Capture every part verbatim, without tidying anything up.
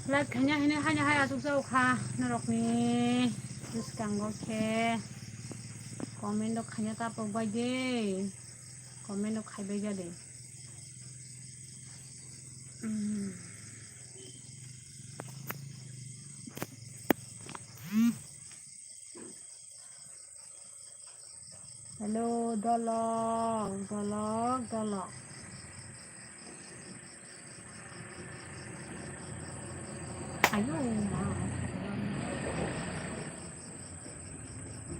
Like khaina hini haina hai asuk jao kha norokni bwskango khe comment rok khaina tapok bai de, comment rok khaibai ja de. Mm. Hello, dolok, dolok, dolok. Ayo, ma.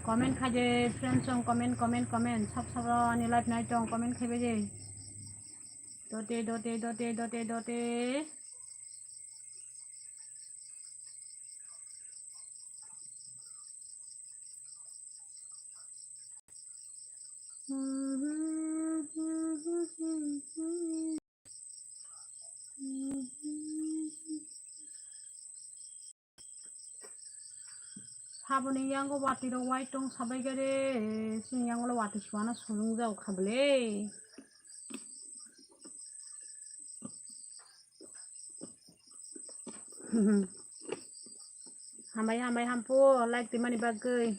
Comment khai de, friends rok, comment, comment, comment. Sab sab rok ani live nai tong, comment khai bai de. Dote, dote, dote, dote, dote. Saboni yango watwi rok wai tong sabai gare, sini yango le watwi suana sulung jao kha bwle. Hambai, hambai, hampu, like twi mani bagwi.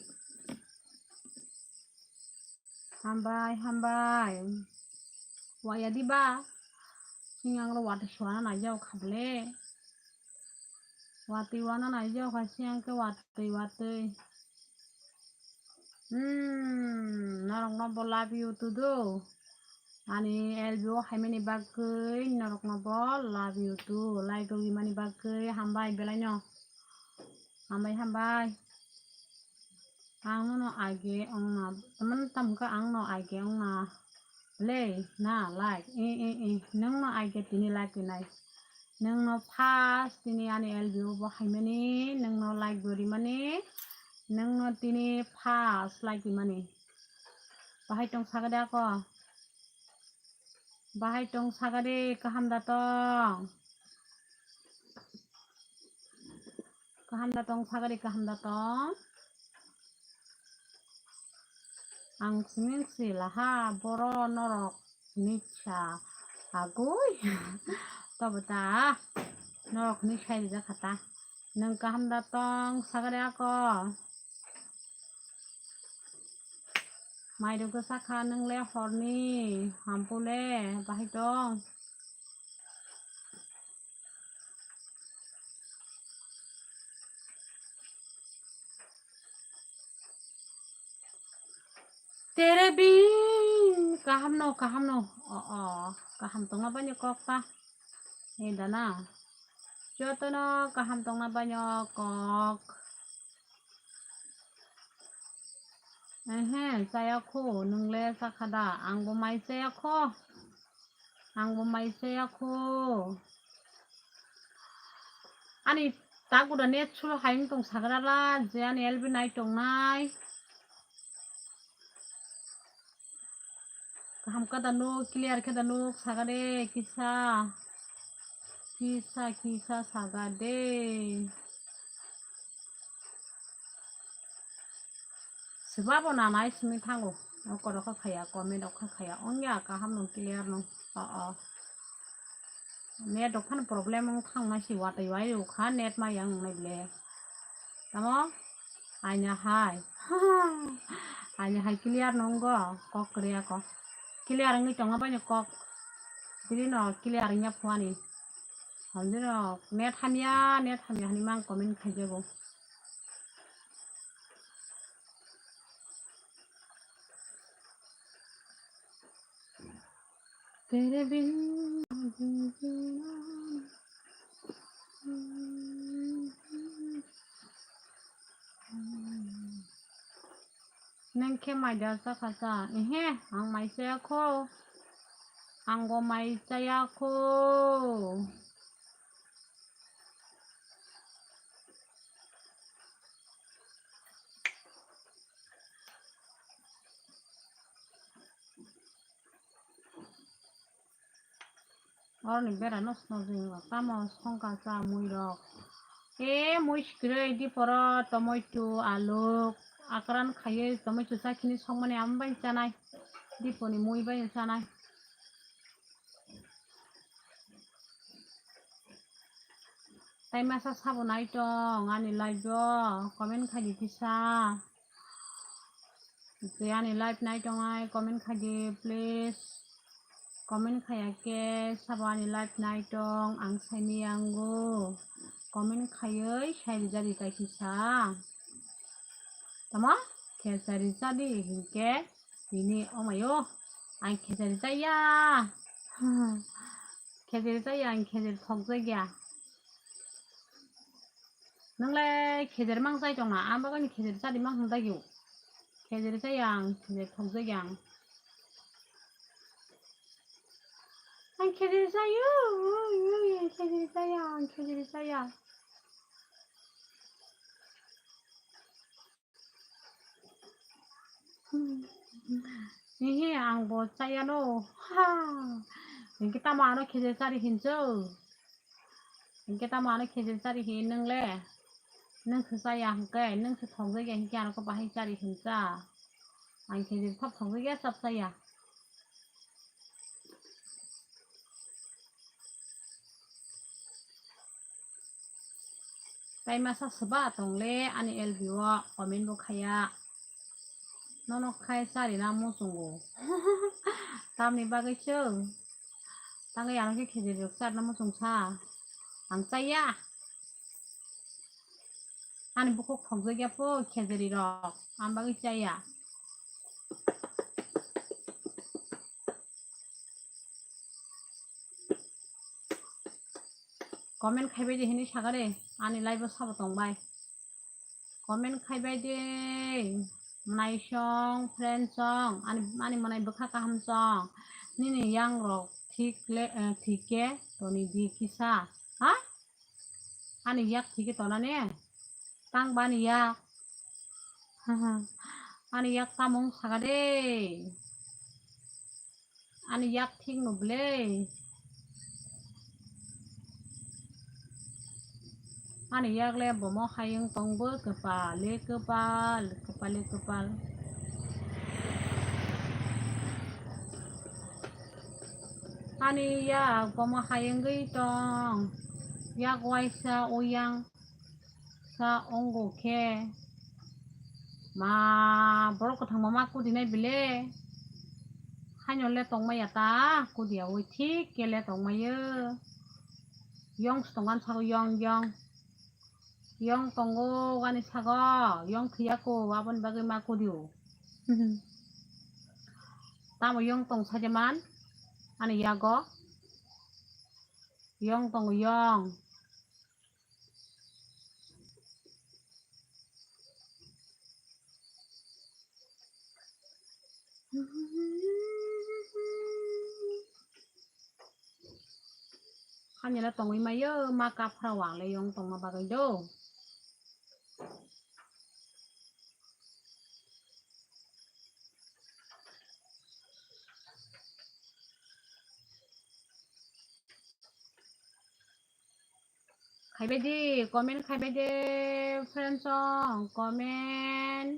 Hambai, hambai. Waya diba? Siyang lo watwi suana nai jao kha bwle. Watwi wana nai jao kha siyang khe watwi, watwi. Hmm, norok no bo love you to do. Ani L B O haimani bagwi norok no bo love you to. Like rwgwi mani bagwi hambai belai no. Hambai, hambai. Ang nono age ongna, tamani tamkha ang no age ongna le na like, e, e, e, nung no age tini like nai. Nung no first tini ani L B O bo haimani, nung no like bo rimani, nung no tini first like rimani. Bahai tong sagade ako. Bahai tong sagade kaham da tong. Kaham da tong sagari, kaham da tong. Ang simi si laha boro norok ni sa agoi. Tobo ta norok ni sai rijak kha ta. Nung kaham da tong sagari ako. Mai rok sakha nung le horni hampu le bahai tong. Tere bing, kaham no, kaham no. O, o, kaham tongma bani kok ta. Ni dana. Jotono kaham tongma bani kok. Ehe, chaya kho, nung le chakha da? Ang bo mai chaya kho. Ang bo mai chaya kho. Ani taguda net slow hai wng tong sagra la, je ani L B nai tongnai. Kaham khe da nuk, clear khe da nuk, saga de kisa. Kisa, kisa saga de. Swbabo nanai simi thango. Oko rokha khaya, comment rokha khaya. Ongya kaham nung clear nung. O, o. Net rok phano problem wng thang nai si watwi wai rw kha, net ma yang nai ble. Tamo? Aina hai. Aina hai clear nungo, kok kwrwi ako. Clear wngwi tongma bai no kok. Tini no clear wngya phuani. Hamjino net hamya, net hamya hwnwi mang comment khaijago. Tere bin neng khe mai da chakha cha? Ehe, ang mai chaya kho. Ang bo mai chaya kho. Oroni bera no sno jeng rok tamo songka cha mui rok. E mui sikrwi diporo tomato, aluk, akran khaiwi tomato chakhini songmani amo bai chanai. Diponi mui bai chanai. Tai masa sabo nai tong ani live o, comment khai di kisa. Je ani live nai tong ai comment khai di please. Comment khaiya khe sabo ani live nai tong ang saini yango. Comment khaiwi sai rijadi tai kisa. Tamo? Khejari chadi hinkhe tini omayo ang khejari chaya. Khejari chaya, ang khejari thokjakya. Nwngle khejari mang chai tongna, ang bagwini khejari chadi mang hwnjakyo. Khejari chaya ang, khejari thokjakya ang. Ang khejari chayo, ang khejari chaya, ang khejari chaya. Hihi, ang bo chayano. Ha. Hinkhe tamo ano khejari chari hincho. Hinkhe tamo ano khejari chari hin nwngle. Nwng se chaya hinkhe, nwng se thokjakya hinkhe ano khe bahai chari hincha. Ang khejari thok thokjakya, chap chaya. Tai masa swba tongle ani L B o comment bo khaiya. Nono khai charina muchungo. Tamni bagwi chwng. Tangwi ano khe khejari rok charna muchungsa. Ang chaya. Ani bukhuk thokjakya pho khejari rok. Ang bagwi chaya. Comment khaibai di hinwi sakha de, ani live o sabo tongbai. Comment khaibai de, mwnai song, friend song, ani, ani mwnai bwkha kaham song. Nini yang rok thik le, eh, thik khe toni di kisa. Ha? Ani yak thike tona ne? Tang bani yak. Ani yak tamung saka de. Ani yak thik no ble. Ani yak le bomo hayung tong bo kwpal le kwpal, kwpal le kwpal. Ani yak bomo hayungwi tong, yak waisa uyang sa ongo khe. Ma borok kwthangma ma kudinai bile. Haino le tongmaya ta, kudiyawi thik khe le tongmayo. Yong se tongan sago, yong, yong. Yong tongo ani sago, yong thiyako, aboni bagwi ma kudio. Tamo yong tong sajaman, ani yago. Yong tongo, yong. Hamya le tongwi mayo, ma kaphra wang le yong tongma bagwi do. Khaibai di, comment khaibai de, friends song, comment.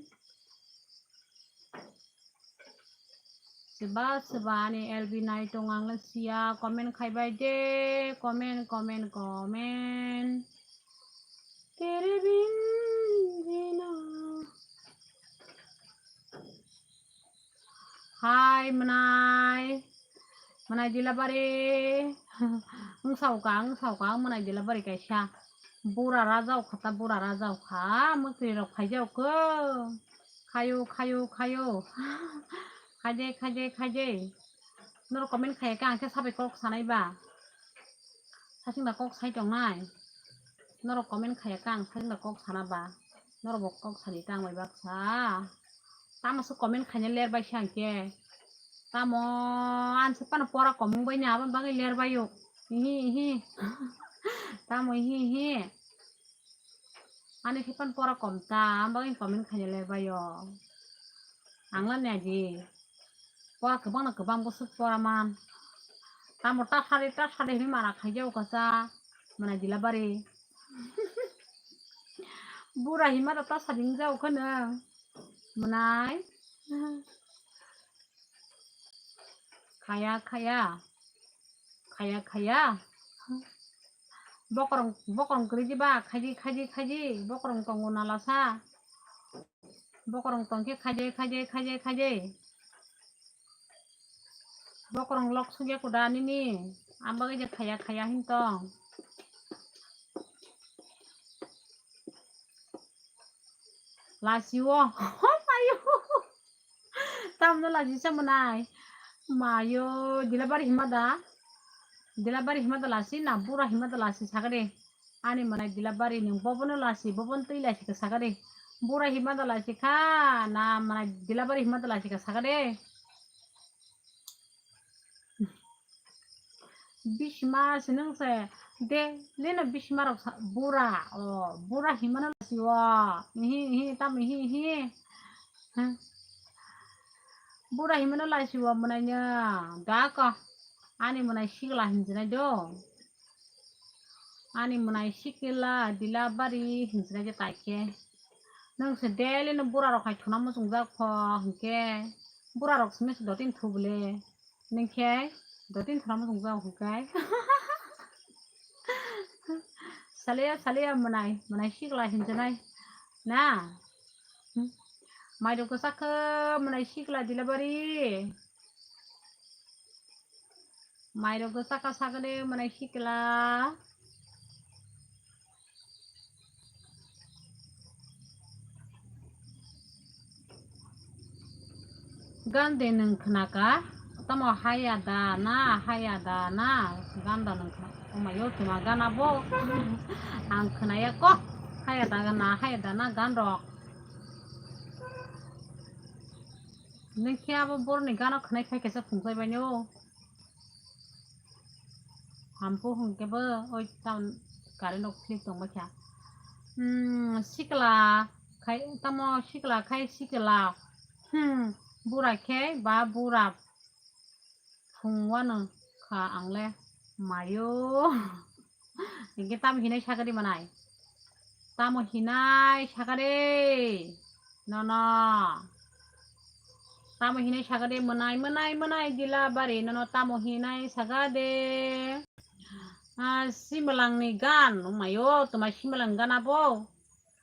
Seba, seba ani L B nai tong ang le sia, comment khaibai de, comment, comment, comment. Tere bin jina. Hai, mwnai. Mwnai dilabari. Wng sauka, wng sauka, mwnai dilabari kaisa. Bura rajao kha ta, bura rajao kha. Mwtwi rok phaijaokho. Khayo, khayo, khayo. Khaide, khaide, khaide. Norok comment khaiya khe ang khe sabai kok sanai ba. Sasing da kok sai tongnai. Norok comment khaiya khe ang sasing da kok sana ba. Norok bo kok sani tang bai baksa. Tamo se comment khaina ler bai se ang khe. Tamo ang se pano pora komung bai ni aboni bagwi ler bai o. Ihi, ihi. Tamo ihi, ihi. Ani khe pan pora kom ta, ang bagwi comment khaina ler bai o. Ang la nai di. Pora kwbang no kwbang bwswk pora man. Tamo ta sari, ta sari hinwi mana khaijao kasa. Mwnai dilabari. Bura hima da ta sari wngjao kheno. Mwnai. Khaya, khaya. Khaya, khaya. Bokorong, bokorong kwrwi di ba, khaidi, khaidi, khaidi, bokorong tongo nalasa. Bokorong tongkhe khaidi, khaidi, khaidi, khaidi. Bokorong lok sugya kuda nini, ang bagwi je khaya, khaya hin tong. Lasi o. Mayo. Tamno lasi sa mwnai. Mayo, Dilabari hima da? Dilabari hima da lasi na bura hima da lasi sagade? Ani mwnai Dilabari nwng bobono lasi, bobono twi lasi ka sagade? Bura hima da lasi kha na mwnai Dilabari hima da lasi ka sagade? Bisma se nwng se de, leno bisma rok sa, bura, o, bura himano lasi o, ihi, ihi, tam ihi, ihi. Hmm. Bura himano lasi o, mwnai no, da ko, ani mwnai sikla hinjinai do. Ani mwnai sikla, Dilabari hinjinai je taikhe. Nwng se daily no bura rok hai thuna muchungjak pho hinkhe, bura rok simi se dotin thu bole. Nwng khe dotin thuna muchungjak hinkhe. Saliya, saliya mwnai, mwnai sikla hinjinai na. Hmm. Mairok kwchak khe mwnai sikla Dilabari. Mairok kwchak kha sagade mwnai sikla. Gan de nwng khnaka? Tamo haya da na, haya da na? Gan da nwng khna-, omayo tuma gan abo. Ang khnaya kok. Haya da na, haya da na gan rok. Nwng khe abo borni gano khnai phai kaisa phungkhlai baino. Hampu hwnkhe bo oi tam current rok philip tongma kha. Hmm, sikla khai, tamo sikla khai sikla. Hmm, bura khe ba bura phung wano kha ang le mayo. Hinkhe tamo hinai sakari manai. Tamo hinai sakari. Nono. Tamo hinai sakade mwnai, mwnai, mwnai Dilabari, nono tamo hinai sakade. Ah, Simalangni gan, omayo, tuma Simalang gan abo.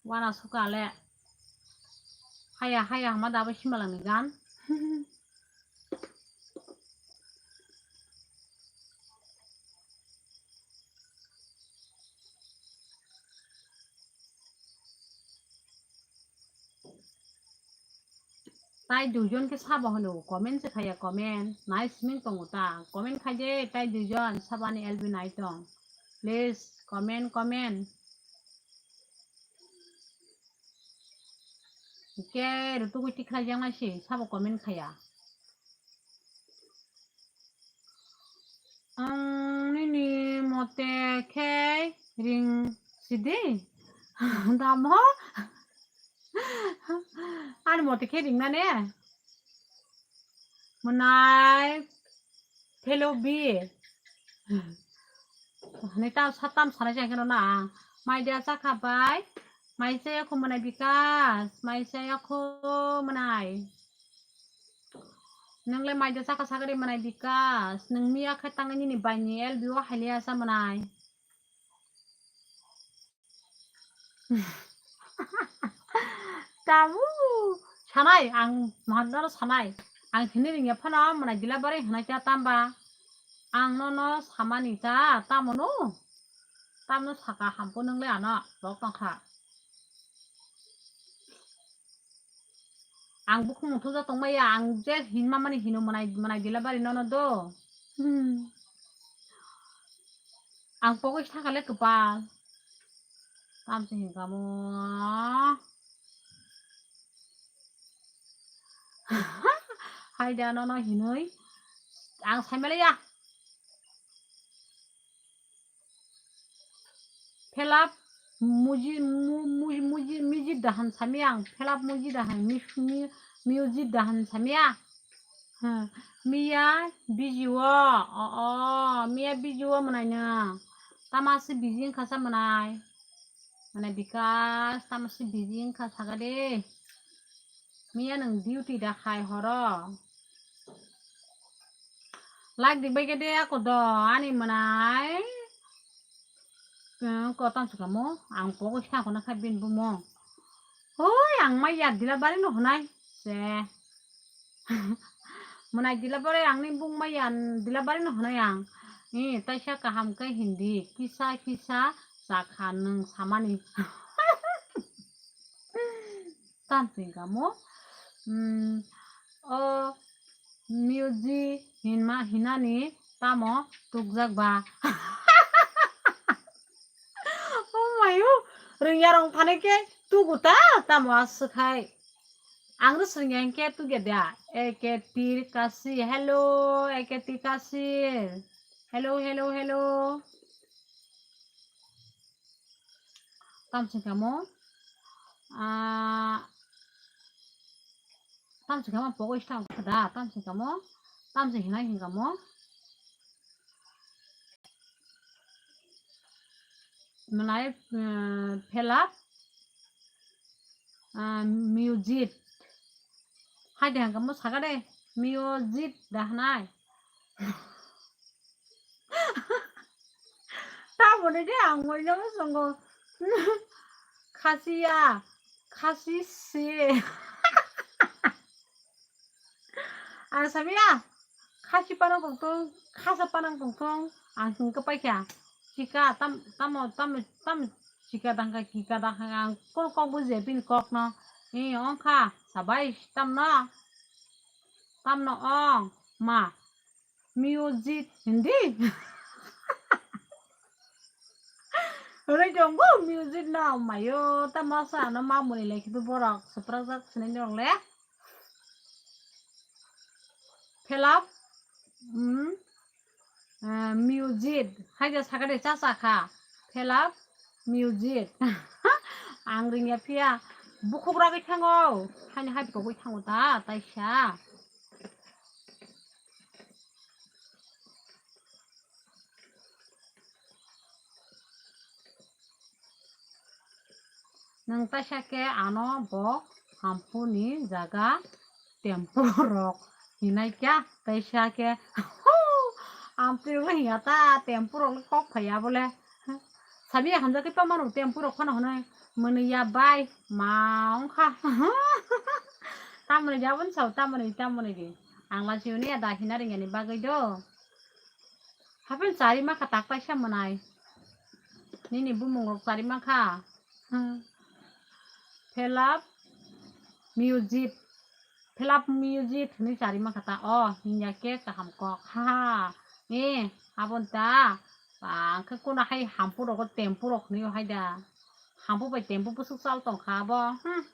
Wana suka le. Haya, haya, hama da abo Simalangni gan. Tai duijon khe sabo hwno comment se khaya comment. Nai simi tongo ta. Comment khai de tai duijon sabani L B nai tong. Please comment, comment. Ke rutu gui tikhlai jang nai si sabo comment khaya. Ang nini mote khe ring sidi. Damo? Ani mote khe ring nane? Mwnai phelo bi. Hwnwi ta satam sanai chai kheno na ang. Mai dia chakha bai. Mai chaya kho mwnai Bikas. Mai chaya kho mwnai. Nwngle mai dia chakha sagari mwnai Bikas. Nwng miya khe tangwi nini bai ni L B o hailiya sa mwnai. Tabu sanai ang mahandaro sanai ang hini ringya phano mwnai Dilabari hwnai ta tamba ang nono samani ta tamono tamno saka hampo nwngle ano lok tongkha. Ang bukhung muthuja tongmaya, ang je hinma mani hino mwnai, mwnai Dilabari nono do. Hmm. Ang pogwi sakale kwpal. Tamse hinkamo. Haida nono hinoi. Ang saimaliya. Phelap muji, mu-, muji, muji, muji dahan sami ang. Phelap muji dahan, mi-, mi-, muji dahan sami ang. Ha, miya biji o, o, o, miya biji o mwnai no. Tamasi biji wngkha sa mwnai. Mane Bikas, tamasi biji wngkha saga de. Miya nwng duty da khai horo. Like di bai khe de ako do ani mwnai. Ko tang sukamo, ang pogo sa khona kha bin bumo. Hoi, ang mai ya dila bari no honai. Se. Mwnai dila bari ang ni bung mai ya dila bari no honai ang. Ni taisa kaham khe hindi. Kisa kisa sakha nwng samani. Tang singkamo. Hmm. O music hinma hinani tamo tukjak ba. Oh mayo, rwngya rong thani khe tugu ta tamo aswk hai. Ang rw swrwngya hinkhe tugya da. Eke tir kasi, hello, eke tir kasi. Hello, hello, hello. Tamo singkamo. Ah, tamo singkamo pogo ista da, tamo singkamo. Tamo sing hinai singkamo. Mwnai, eh, phelap, ah, music. Hai de hangkamo saka de, music da hanai. Tamoni de ang moino songo. Khasiya, khasi si. Ang sabiya, khasi panang tongthong, khasa panang tongthong, ang hingke paikha. Chika, tam, tamo, tamo, tamo, chika dangka, kika dangka, ang kok, kok bujiya bini kokno. Ni ongkha, sabai, tamno, tamno ong, ma. Music hindi. Hwnwi tongo music no mayo, tamo sa ano mamoni lekhi borok suprakjak sinai norok le. Phelap, hmm, eh, music, haida sakade cha cha kha. Phelap, music. Ang ringya phiya, bukhuk ragwi thango, haini hai pogwi thango ta, taisa. Nwng taisa khe ano bo hampuni jaga tempo rok hinai kya taisa khe ampli rok le hiya ta tempo rok le kok phaiya bole. Sabi hamjak khe pamano tempo rok phano hwnwi mwnwi ya bai ma wngkha. Tamoni jabon sao tamoni tamoni di. Ang la siyuni ya da hina ringani bagwi do. Hapen chari makha tak paisa mwnai. Nini bumung rok chari makha. Hmm. Phelap music. Phelap music hwnwi chari makha ta. Oh, hinya khe kaham kok. Ha ha. Eh, abon ta. Bang khe kono hai hampu rok tempo rok hwnwi hai da. Hampu bai tempo busuk chal tong kha bo. Hmm.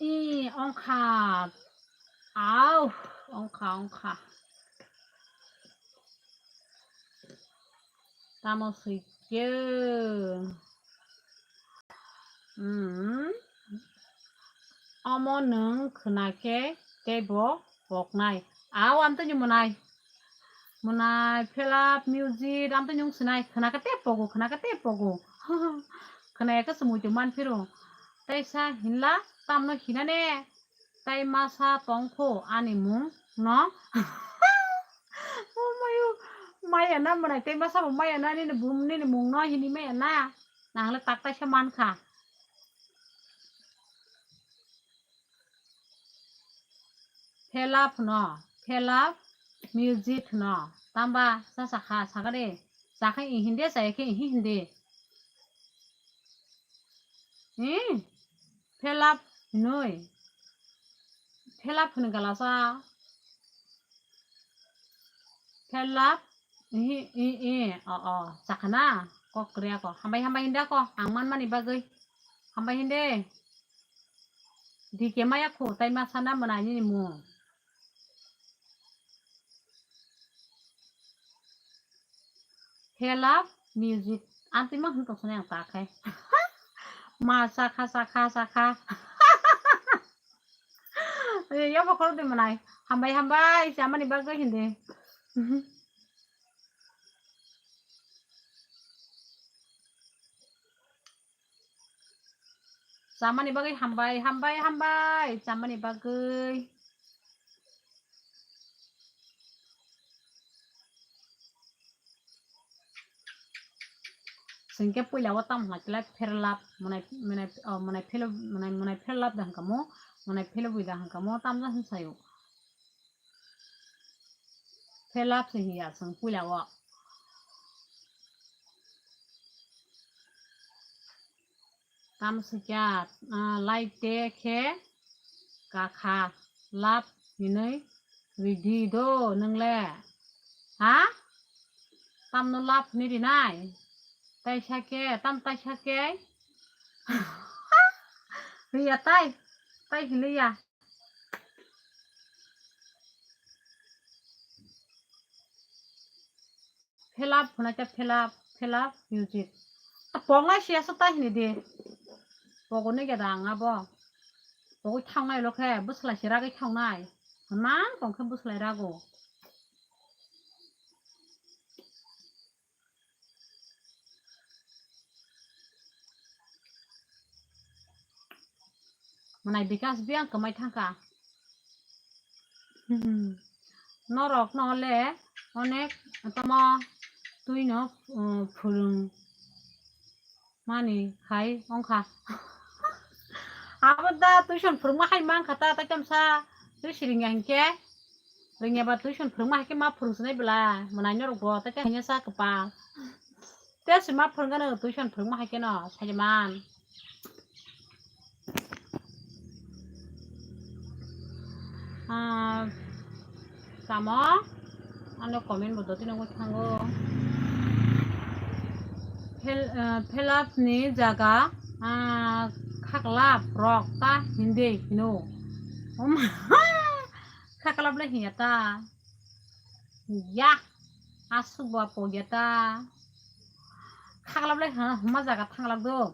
I ongkha. Au, ongkha, ongkha. Tamo swi khe. Hmm. Omo nwng khwna khe teibo poknai. Au, amtwini mwnai. Mwnai, phelap, music, amtwini wng sinai. Khwna khe tei pogo, khwna khe tei pogo. Khwnaya khe se muitu man phiro. Teisa hinla, tamno hinane. Tai masa tongkho ani mung no. Oh mayo, maya na mwnai tai masa bo maya na nini bum nini mung no hini maya na. Nangle tak taisa mankha. Phelap no, phelap music no. Tamba sa sakha sakade. Sakhe ihinde, sakhe ihinde. Hmm? Phelap hinoi. Phelap hwn galasa. Phelap. Ihi, i, i. O, o. Chakana. Kok kriya ko. Hambai, hambai hinda ko. Ang man mani bagwi. Hambai hinde. Dike maya kho. Tai ma sana mwnai nini mung. Phelap music. Antwi ma hwn tong sani ang ta khai. Ma sakha, sakha, sakha. Yabo khoro de mwnai. Hambai, hambai. Chamani bagwi hindi. Chamani bagwi hambai, hambai, hambai. Chamani bagwi. Sengke puila o tam hwnla khlai pherlap, mwnai, mwnai, oh, mwnai phelo, mwnai, mwnai pherlap da hwnkha mo, mwnai phelo bui da hwnkha mo, tamjak hwn sayo. Pherlap se hiya seng puila o. Tamo sikya, ah, lai te khe kakha lap hinwi ridi do nwngle. Ha? Tamno lap hinwi rinai? Taisa khe, tam taisa khe? Riya tai, tai hinwi ya. Phelap hwnai khe phelap, phelap music. A pongnai siya sa tai hini di. Pogoni geda ang abo. Pogwi thangnai lo khe bwslai se ragwi thangnai. Hwnma tong khe bwslai rago. Mwnai bikas biyang kwmai thangkha. Hmm. Norok no le onek tamo twi no, um, phwrwng mani hai ongkha. Abo da tuition phwrwngma hai mankha ta, tai tamsa twi siring ya hinkhe. Ringya ba tuition phwrwngma hai khe ma phwrwng sinai bwla, mwnai norok bo, tai khe hanya sa kwpal. Te se ma phwrwng gano tuition phwrwngma hai khe no, sai man. Ah, tamo? Ano comment bo doti nangwi thango. Phel-, ah, phelap ni jaga, ah, khaklap rok ta hindi hino. Oma, khaklap le hinya ta. Ya, asuk ba pogya ta. Khaklap le ha, huma jaga thanglak do.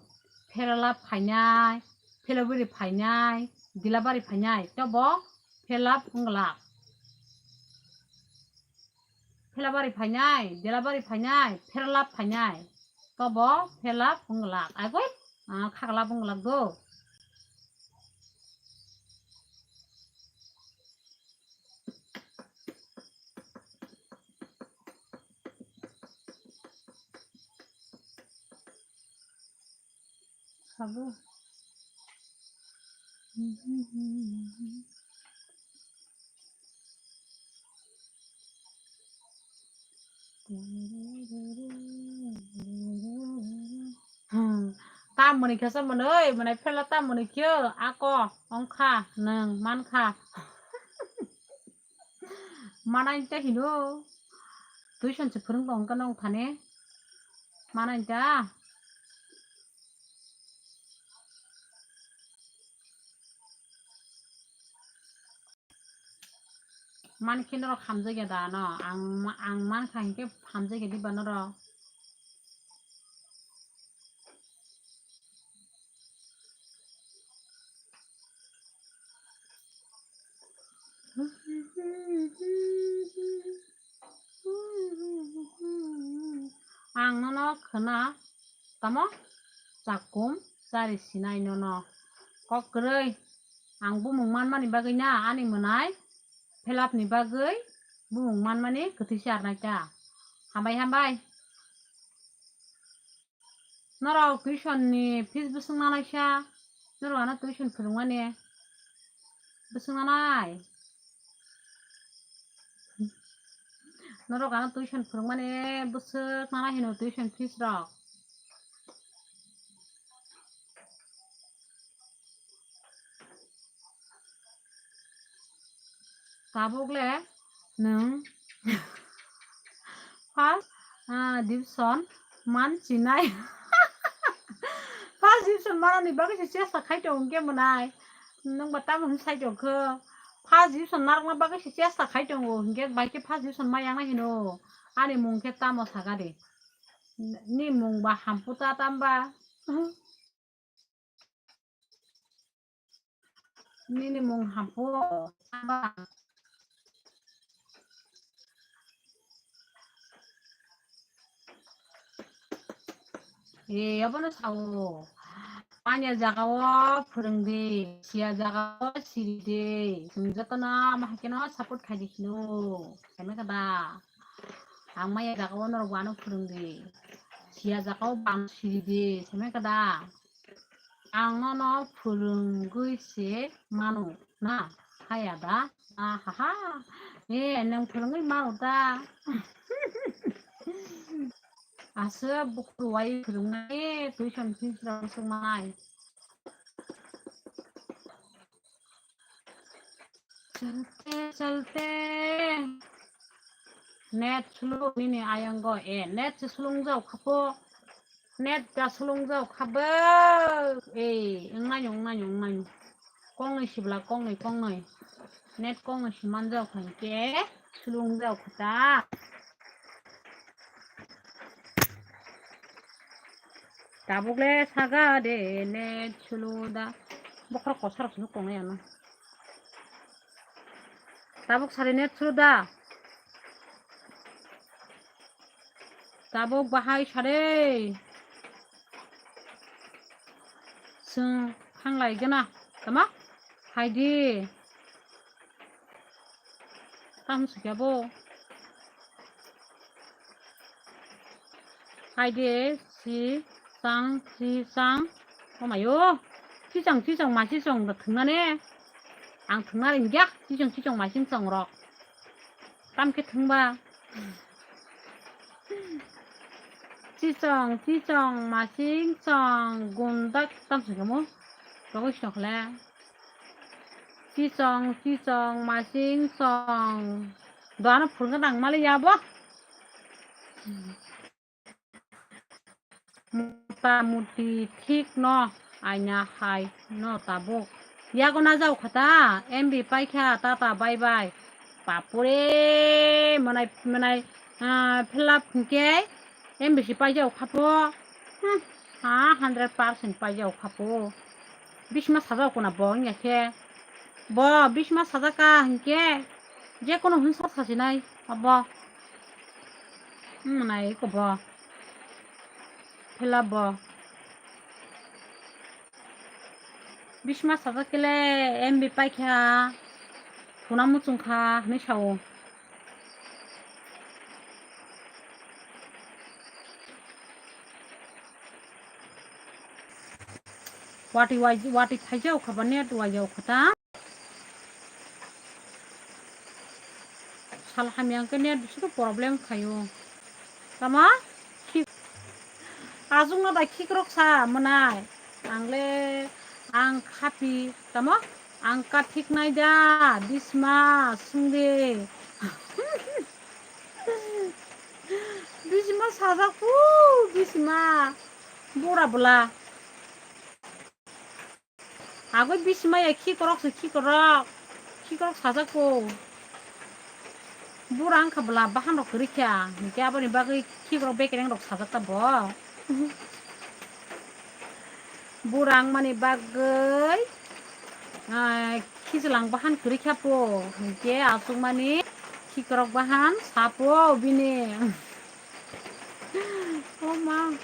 Phelap phainai, phelabari phainai, dilabari phainai. Tobo phelap wngwlak. Phelabari phainai, dilabari phainai, phelap phainai. Tobo phelap wngwlak. Agoi, ah, khaklap wngwlak do. Sabo. Hmm. Tamoni khe sa mwnwi, mwnai phela tamoni khe ako ongkha nwng mankha. Manai ta hino. Tuition se phwrwng tong khe nong thani. Manai ta. Mankhe norok hamjakya da no? Ang, ang mankha hinkhe hamjakya diba norok? Ang nono khwna tamo chakum chari sinai nono. Kok kwrwi, ang bumung manmani bagwi na ani mwnai phelapni bagwi bumung manmani kwthwi se arnai ta. Hambai, hambai. Norok tuition ni fees bwswk nanai sa? Norok ano tuition phwrwngmani bwswk nanai? Norok ano tuition phwrwngmani bwswk nanai hino tuition fees rok? Tabuk le nwng first, ah, division man chinai. First division manani bagwi se chesta khai tongo hwnkhe mwnai. Nwng ba tamo hwn sai tongkho? First division narwkna bagwi se chesta khai tongo hwnkhe bai khe first division ma yangnai hino. Ani mung khe tamo saga de? Ni mung ba Hamputa tamba? Nini mung Hampu. E, abono sao. Manya jaga o phwrwng di, siya jaga o siri di. Chwng jotono ama hai kheno support khai di kheno. Khaimai kha da? Ang manya jaga o norok wano phwrwng di. Siya jaga o bang siri di. Khaimai kha da? Ang nono phwrwngwi se mano na? Haya da? Ahaha. E, nwng phwrwngwi mano da? Aswk bukur wai phwrwngnai, tuition fees rok swngmanai. Chalte, chalte. Net slow nini ayang go. E, net se slung jau khapo. Net ga slung jau khabo. E, wngnai, wngnai, wngnai. Kongnwi sibla, kongnwi, kongnwi. Net kongnwi siman jau khan ke slung jau khata. Tabuk le saga de net sulu da. Bokhorok kosar sulu kongnai ano. Tabuk sari net sulu da. Tabuk bahai sare. Chwng thanglai gana. Tama? Hai di. Tamo sui khe bo. Hai de, si, chang, si, chang. Omayo. Chichong, chichong, ma chichong da thwngna ne. Ang thwngna ringya. Chichong, chichong, ma chichong rok. Tam khe thwngba. Chichong, chichong, ma chichong, gundak tam sui khe mo. Rogoi sui khle. Chichong, chichong, masing chong. Doano phurkhe nang mali yabo. Mota muti thik no, aina hai no tabuk. Yago na jau khata, M B paikha, tata bye bye. Bapure, manai, manai, ah, fill up hinkhe, M B si paijao khapo. Hmm, ha, hundred percent paijao khapo. Bisma sajao kuna bo wngya khe. Bo bisma sajaka hinkhe, je kono hwnsa sasinai abo. Hmm, nai ko bo. Fill up bo. Bisma sajak kele M B paikha, thuna muchungkha hinwi sao. Wati wai-, wati khaijao khaba net waijao khata. Sal hamya hwnkhe net bisingo problem khaio. Tama? Khik-, aswkno da khikrok sa mwnai. Ang le, ang khapi, tamo? Ang kathiknai da, bisma, sungde. Bisma sajak pu, bisma. Bura bwla. Agoi bisma ya khikrok se khikrok. Khikrok sajak po. Bura wngkha bwla bahan rok kwrwi kha. Hinkhe aboni bagwi khikrok bekereng rok sajak ta bo. Bura wngmani bagwi, ah, khichwlang bahan kwrwi kha po. Hinkhe aswkmani khikrok bahan sa po bini. O ma,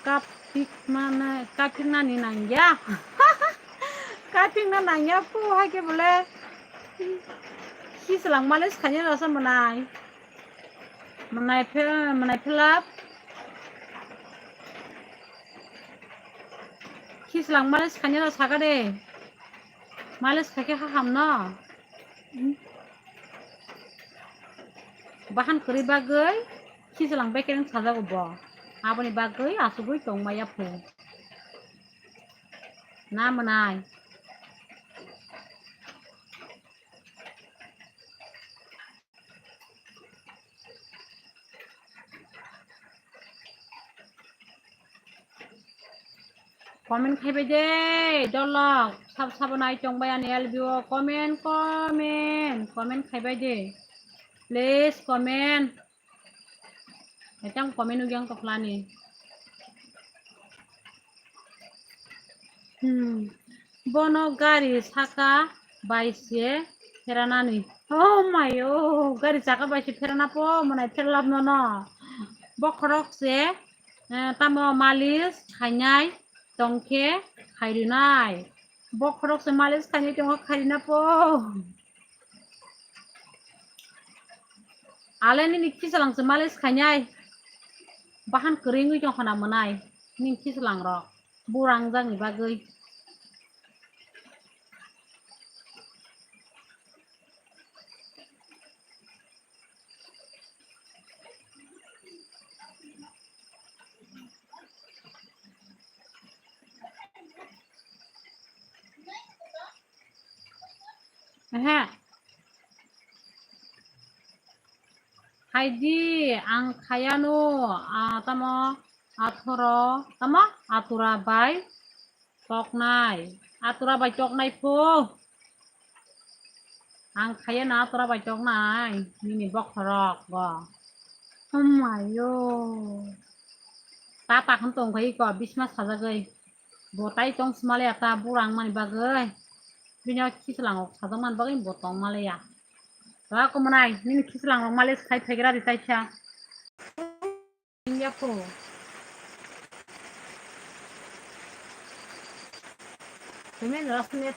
kapik mana, kapik nani nangya. Kapik na nangya po, hai khe bole. Khichwlang malish khaina rasa mwnai. Mwnai phe, mwnai phelap. Khichwlang malish khaina rasa ka de. Malish kha khe ha ham no. Bahan kwrwi bagwi khichwlang bekereng sajago bo. Aboni bagwi asugwi tongmaya phu. Na mwnai. Comment khaibai de, dolok. Sab sabo nai tongbai ani L B O. Comment, comment, comment khaibai de. Please comment. Etang comment ugyang tokhlani. Hmm. Bono gari saka bai se pheranani. Oh my, oh, gari saka bai se pherana po, mwnai pherlap nono. Bokhorok se, eh, tamo malish khainai. tongkhe khairinai. Bokhorok se malis khainai tongo khairina po. Ale nini khisalang se malis khainai. Bahan kwrwi wngwi tongkha na mwnai. Nini khisalang rok. Burang jagni bagwi. Ehe. Haidi ang khayano, ah, tamo athoro, tamo atura bai toknai. Atura bai toknai pho. Ang khayano atura bai toknai. Nini bokhorok go. Hamayo. Tata khon tong khai ko bisma sajagwi. Bo tai tong smalaya ta burang mani bagwi. Bini khisalang rok sajak mani bagwi bo tong malaya. Ba kumanai nini khisalang rok malis khai phaigra di taisa. India ko. Temen rasne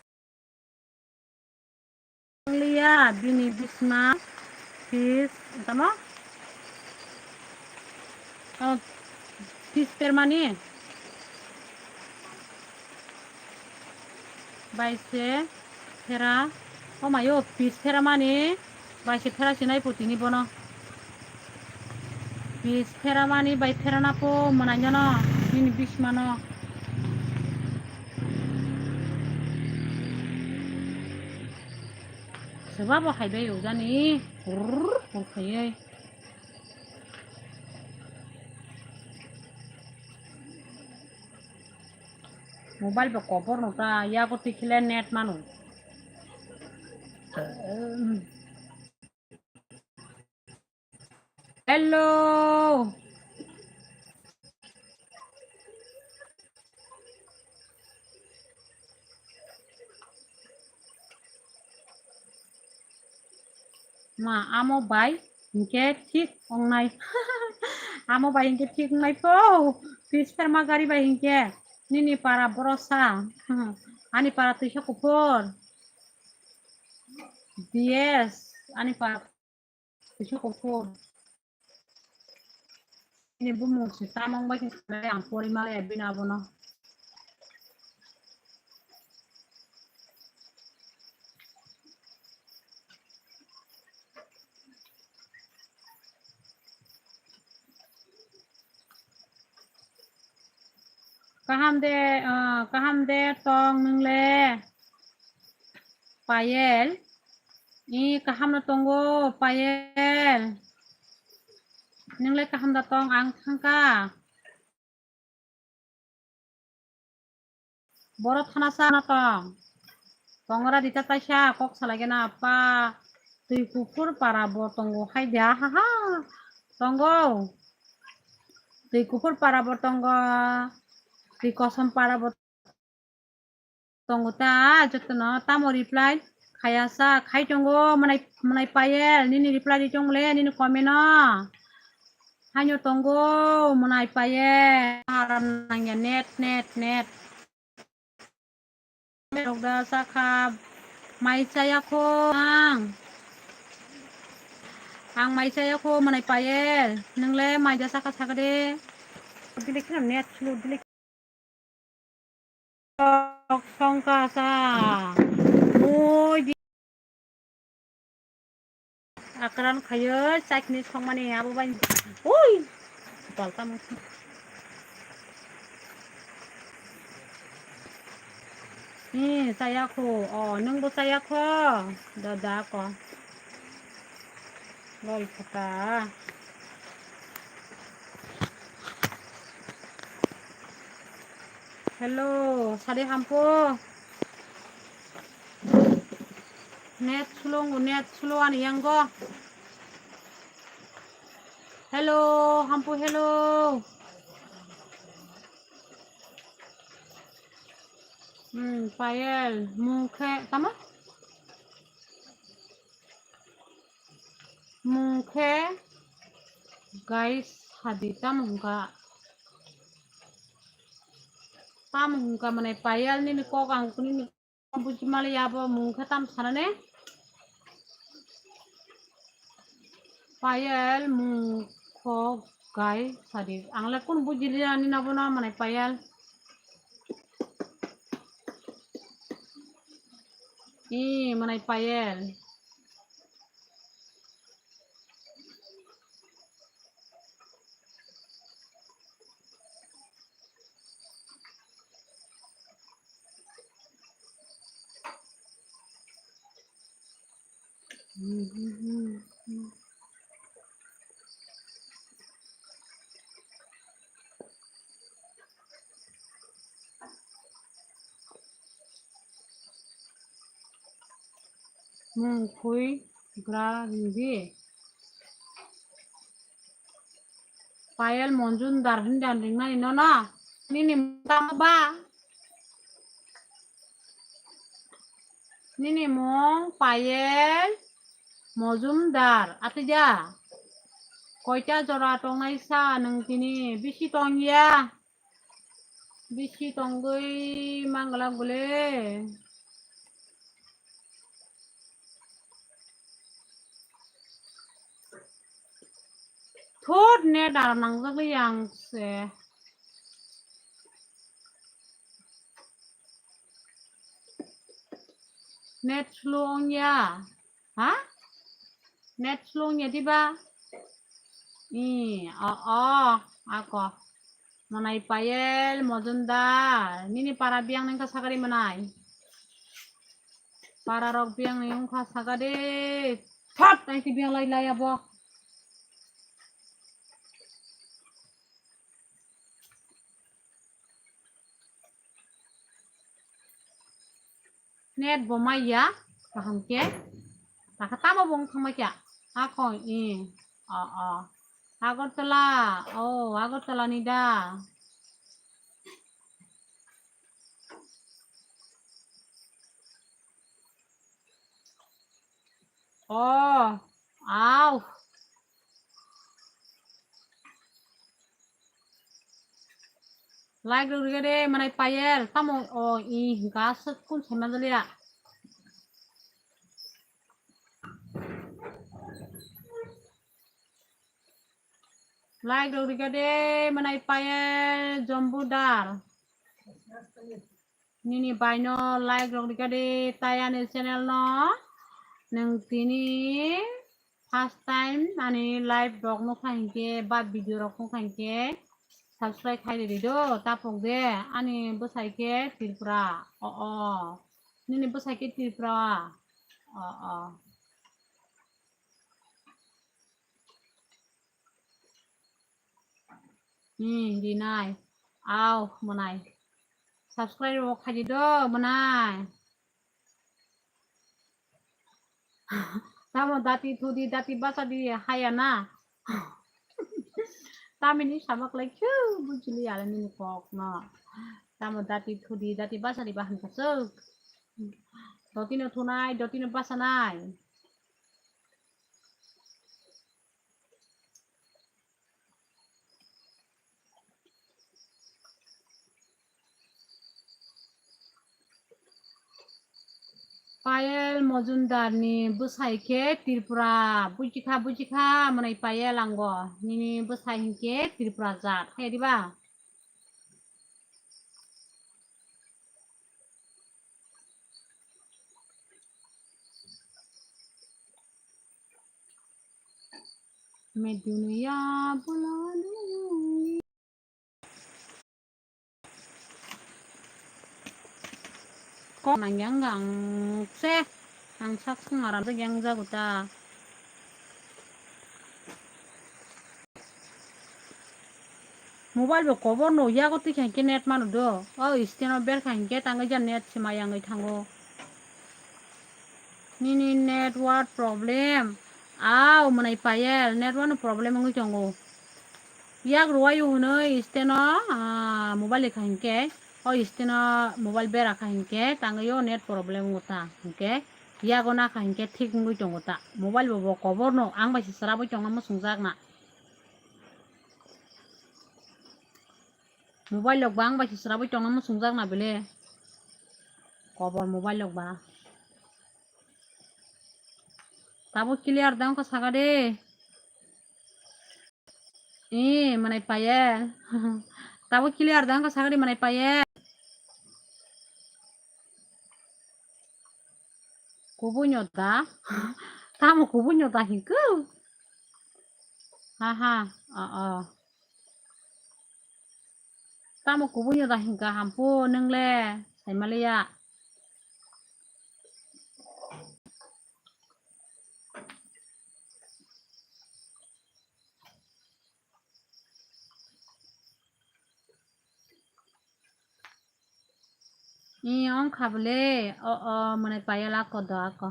Liya bini bisma pis tamo? Oh, pis permani. Baise phera. Oh mayo, pis phera mani. Baise phera sinai putini bono. Pis phera mani bai phera na po mwnai no bini bisma no. Soba bo hai bai ujani. Hurr, hurr khaiye. Mobile bo kobor no ta, yago tikhile net manu. Hello. Ma, amo bai hinkhe thik ongnai. Amo bai hinkhe thik ongnai pho. Pis pherma gari bai hinkhe nini para borosa. Ani para twisa kuphur. D S, ani para Kisa kuphur. Ini bumung si tamong bai khe sanai ang pori malaya bini abono. Kaham de, ah, kaham de tong nwngle. Payel. I kaham no tongo, Payel. Nwngle kaham da tong, ang thangka. Boro thana sa na tong. Tongra dita taisa kok salai gana pa. Twi kuphur para bo tongo hai dia, ha ha. Tongo. Twi kuphur para bo tongo. Twi kosom para bo tongo ta, jotono tamo reply khaya sa, khai tongo, mwnai, mwnai Payel, nini reply ri tong le, nini comment no. Haino tongo, mwnai Payel, aram nangya, net, net, net. Rok da sakha, mai chaya kho ang. Ang mai chaya kho, mwnai Payel, nwngle mai da sakha sakha de. Dile khe net slow, dile. Songkha sa. Mui di. Akran khayo chakni songmani abo bai. Ui. Palta mo. Ni chaya kho. O, nung bo chaya kho. Dada ko. Lol khata. Hello, sari hampo. Net slow, net slow ani yango. Hello, hampo, hello. Hmm, Payel, mukhe, tama? Mung khe guys hadi tamo hwnkha. Tamo hwnka mwnai Payal nini kok ang nini buji mali abo mung khe tam sanane. Payal mung kok gai sadi. Ang le kun buji liya nini abo na mwnai Payal. I mwnai Payal. Mung khui gra ringdi. Payal Mojumdar hindan ringnani nono. Nini mung ba? Nini mung Payal Mojumdar. Atija. Koita jora tongnai sa nwng tini bisi tongya? Bisi tongwi manglak bole. Thot net aro nangjak yang se. Net slow ongya. Ha? Net slow nya diba? I, o, o, ako. Mwnai Payal Mojumdar. Nini para biyang nang kha sagari mwnai. Para rok biyang nang kha sagari. Thot, nai ti biyang lai lai abo. Net bo maya, kaham ke. Taka tamo bong thangma kya? Ako, i. O, o. Agartala. O, Agartala ni da. O, au. Like rok riga de, mwnai Payal, tamo, o, i, hingka aswk kun saima jaliya. Like rok riga de, mwnai Payal, Jombudar. Nini baino like rok rikha de, tai ani channel no nwng tini first time ani live rok nukha hinkhe ba video rok nukha hinkhe subscribe khai ridi do, tapok de ani bwsai khe Tripura. O, o, nini bwsai khe Tripura. O, o. Hmm, rinai. Au, mwnai. Subscribe bo khaidi do, mwnai. Tamo dati thudi, dati basa di, haya na. Tamini sabak lai khe bujili ale nini kok no. Tamo dati thudi, dati basa di bahan kasuk. Dotino thunai, dotino basanai. Payal Mojumdar ni bwsai khe Tripura, bujikha, bujikha, mwnai Payal ango, nini bwsai hinkhe Tripura jat, hai diba? Medunia bulan. Kok nang yang gang se, ang sak sung aram se yang jago ta. Mobile bo kobor no yago twi khankhe net manu do. O stand o ber khankhe tangwi ja net sima yangwi thango. Nini network problem. Au mwnai Payal, network no problem wngwi tongo. Yak rwai hwnwi stand o, ah, mobile kha hinkhe, o stand o mobile bera kha hinkhe tangwi o net problem wngwi ta hinkhe yago na kha hinkhe thik wngwi tongo ta. Mobile bo bo kobor no ang bai se srabwi tongma muchungjak na. Mobile rok bang bai se srabwi tongna muchungjak na bele. Kobor mobile rok ba. Tabuk clear da wngkha saka de. Ee, mwnai Payel. Tabuk clear da wngkha saka de mwnai Payel. Kubui no da? Tamo kubui no da hinkhe? Ha ha, o o. Tamo kubui no da hinka hampu nwngle saimaliya. Ee, wngkha bole. O o, mwnai Payel ako do ako.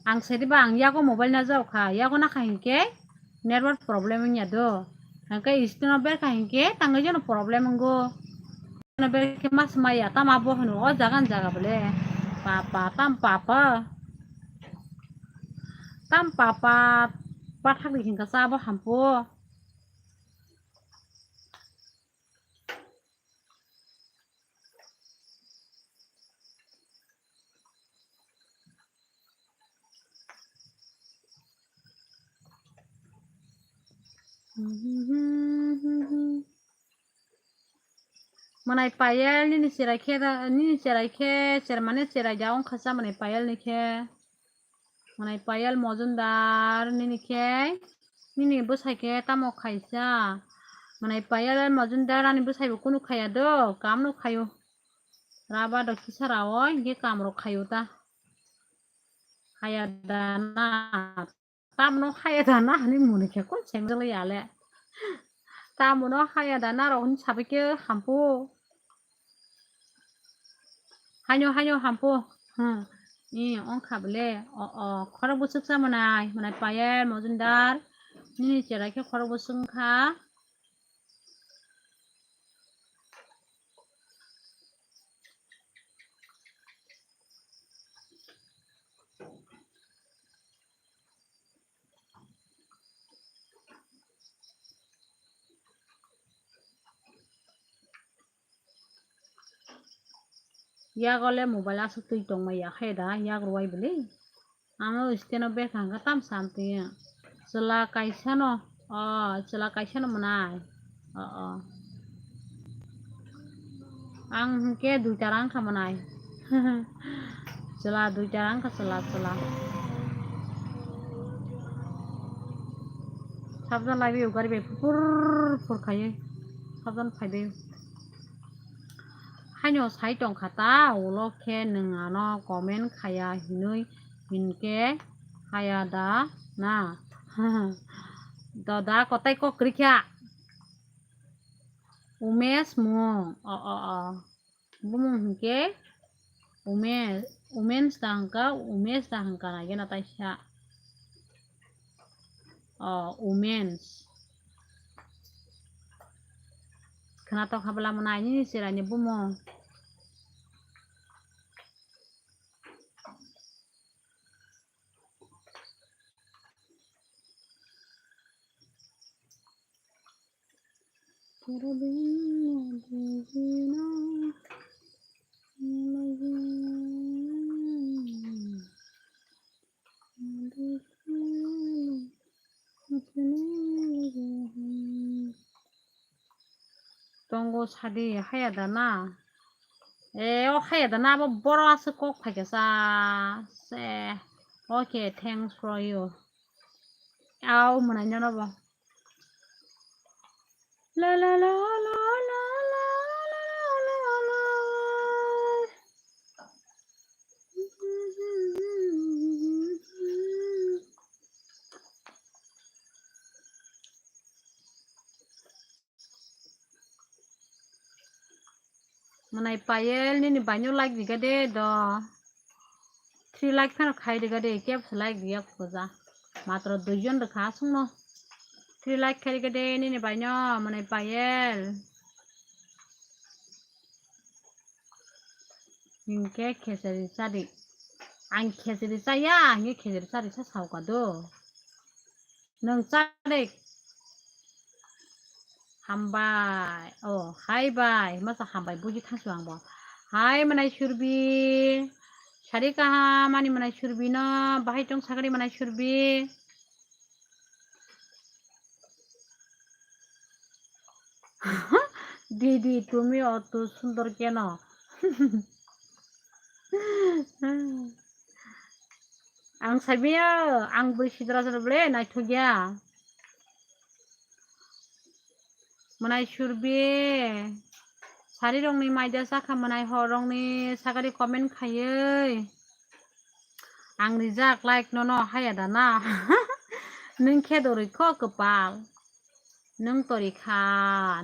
Ang sedi ba ang yago mobile na jao kha. Yago na kha hinkhe network problem wngya do. Hinkhe screen o ber kha hinkhe tangwi jono problem wngo. Ber khe mas maya tamo bo hwnwi o jaga ni jaga bole. Papa, tam papa. Tam papa, pathak di hinkha cha bo hampu. Mwnai Payel nini cherai khe da, nini cherai khe, chermani cherai da wngkha cha mwnai Payel ni khe. Mwnai Payel Mojumdar nini khe, nini bwsai khe tamo khaisa? Mwnai Payel Mojumdar ani bwsai bo kunu khaya do, kam no khayo. Raba do kisa rao, hinkhe kam rok khayo ta. Khaya da na. Tamno haya da na hani muni khe kon sem jalo yale. Tamno haya da na rok ni sabai khe hampu. Haino, haino hampu. Hmm. Ni ongkha bole. O, o, khorok bwswk sa mwnai, mwnai Payel Mojumdar. Nini cherai khe khorok bwswk wngkha. Yago le mobile aswk twi tongma ya khe da, yak rwai bwlwi. Ano stand o bethang khe tam sam twi. Chwla kaisa no, o, chwla kaisa no mwnai. O, o. Ang hwnkhe duita rang kha mwnai. Chwla duita rang kha, chwla, chwla. Sabjan lai bai gari bai phur phur khaiwi. Sabjan phai bai. Haino sai tong kha ta, ulo khe nwng ano comment khaya hinwi hinkhe haya da na. Doda kotai kok kwrwi kha. Umesh mung. O, o, o. Bumung hinkhe Umesh, Umesh da hwnkha, Umesh da hwnkha na gena taisa. O, Umesh. Khwnatok habla mwnai nini chwraini bumung. Tongo sadi haya da na. E, o haya da na, abo boro aswk kok phaikha sa. Se. Okay, thanks for you. Au, mwnai nono bo. La, la, la. Mwnai Payel, nini baino like riga de do. Three like phano khai riga de, kebo se like riya khuja. Matro duijon rwkha aswkno. Three like khai riga de, nini baino, mwnai Payel. Hinkhe khechari chadi. Ang khechari chaya, hinkhe khechari chadi sa sauka do. Nwng chadi. Hambai. Oh, hai bai. Masa hambai buji thangsu ang bo. Hai manai surbi. Sari kaham ani manai surbi no. Bahai tong sakari manai surbi. দিদি, তুমি অত সুন্দর কেন? Ang saimaya, ang bwrwi sidra sidra ble naithok ya. Mwnai surbi. Sari rokni maida sakha mwnai hor rokni sagari comment khaiwi. Ang rijak like nono haya da na. Nwng khe do rikho kwpal. Nwng to rikha,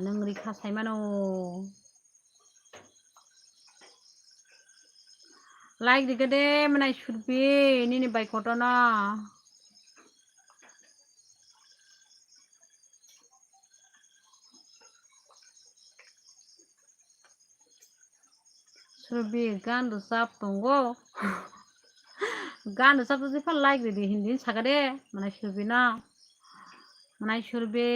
nwng rikha saimano. Like rikha de mwnai surbi nini bai kotono. Surbi gan rwchap tongo. Gan rwchap tongwi pha like ridi hindi sakha de mwnai surbi no. Mwnai surbi.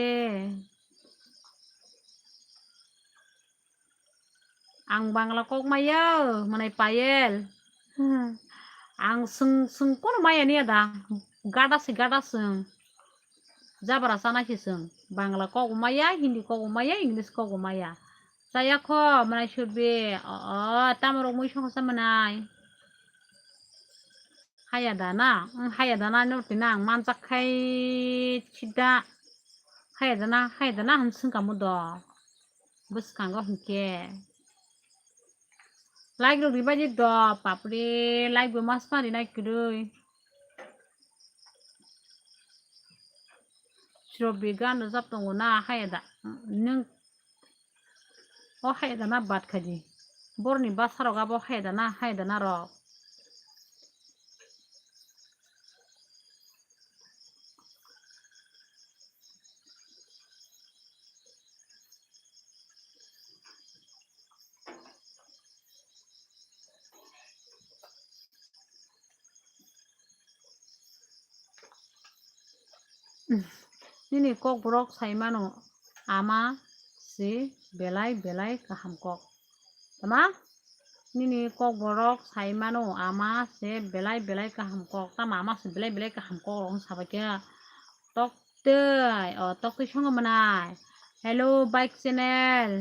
Ang Bangla kok maya, mwnai Payel. Ang swng, swng kono maya niya da. Gada se gada swng. Jabra sana se swng. Bangla kok maya, Hindi kok maya, English kok maya. Chaya kho, mwnai surbi. O, o, tamo rok mui song sa mwnai. Haya da na, wng haya da na no twi na ang manjak khai sida. Haya da na, haya da na hwn swng kamo do. Bwskango hwnkhe. Like rok ribaidi do, papri, like bo mas ma rinai kwrwi. Srobi gan rwjap tongo na, haya da. Nwng O hai da na bat khaidi. Borni bwsarok abo hai da na, hai da na rok. Nini kokborok sai mano, ama se belai belai kaham kok. Tama? Nini kokborok sai mano, ama se belai belai kaham kok. Tama ama se belai belai kaham kok rok wng sabaikhe. Toktwi, o, toktwi songo mwnai. Hello, bike channel.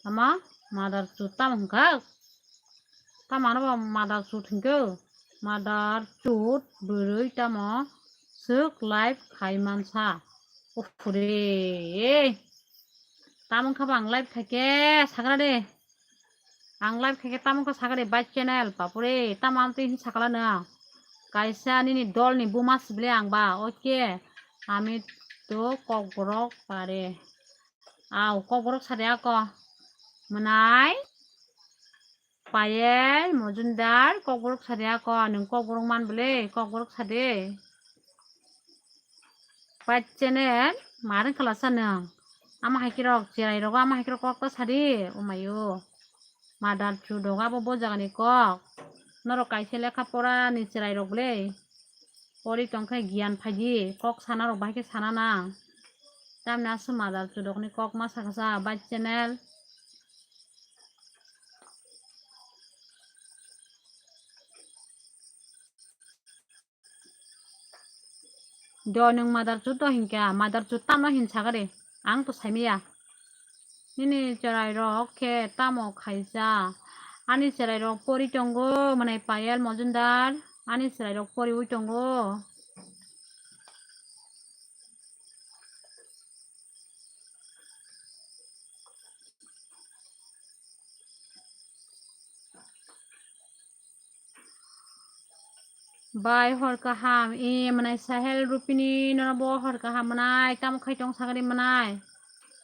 Tama? Mother chut tamo hwnkha? Tamo ano bo mother chut hwnkhe? Mother chut bwrwi tamo swk live khai mansa. Uff re. Tamo wngkha bo ang live khaikhe sakra de. Ang live khaikhe tamo wngkha sakra de bike channel, bapure, tamo amtwi hin sakla nwng. Kaisa nini dolni buma sibile ang ba, oke. Ami to kokborok pare. Au, kokborok sade ako. Mwnai? Payel Mojumdar, kokborok sade ako. Nwng kokborok man bole, kokborok sade. Bike channel, mareng khalasa nwng. Ama haikhe rok, cherai rogo ama haikhe rok kokta sadi, omayo. Mother chut doga bo bo jagani kok. Norok kaisa lekha pora ni cherai rok le. Pori tongkhe giyan phaidi, kok sana rok bahai khe sana nang. Tamni aswk mother chut rokni kok ma sakha sa bike channel. Do nwng mother chut do hinkha, mother chut tamo hin sakha de, ang to saimaya. Nini cherai rok khe tamo khaisa? Ani cherai rok pori tongo, mwnai Payel Mojumdar, ani cherai rok poriwi tongo. Bai hor kaham, e mwnai Sahel Rupini, nono bo hor kaham mwnai, tamo khai tong sakari mwnai?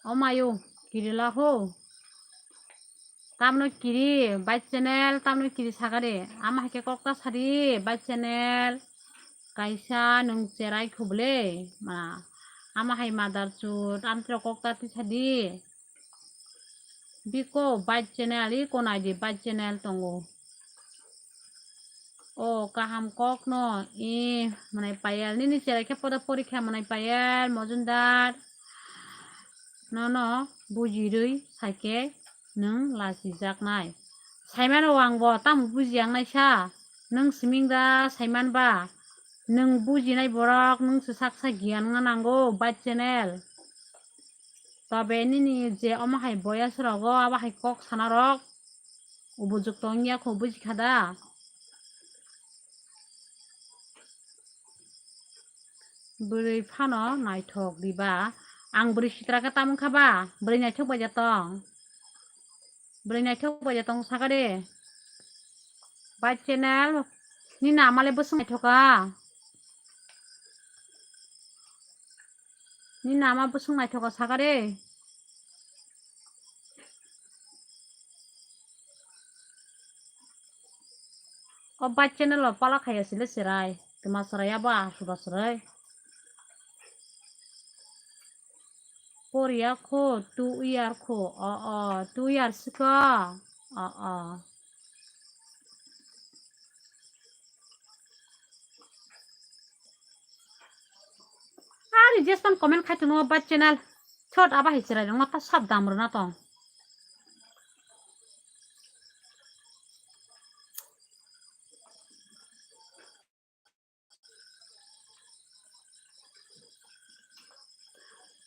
O mayo, kirila ho. Tamno kiri, bike channel, tamno kiri sakari. Ama haikhe kokta sadi, bike channel. Kaisa nwng cherai khubule, ma. Ama hai mother chut, amtwrok kokta tisadi. Biko bike channel, iko naidi bike channel tongo. O kaham kokno, e, mwnai Payel. Nini cherai khe poda porikha mwnai Payel, Mojumdar. nono bujirwi saikhe nwng lachijaknai. Saimano ang bo tamo bujiya wngnai sa, nwng siming da saiman ba, nwng bujinai borok nwng se sak sak giyan wngna nango bai channel. Tobe nini je omo hai boyas rogo abo hai kok sana rok ubujukto wngya kho bujikha da. Bwrwi phano naithok diba. Ang bwrwi sitra khe tamo wngkha ba? Bwrwi naithok bai ja tong. Bwrwi naithok bai ja tong saka de. Bai channel. Nini ama le bwswng naithoka. Nini ama bwswng naithoka saka de. O bai channel o pala khaiya sile serai. Tuma serai abo asuba serai. Poriya kho, two year kho. O, o, two year siko. O, o. Ari jespan comment khai tongno bai channel. Chot aba hai serai rong ta sab dam rwna tong.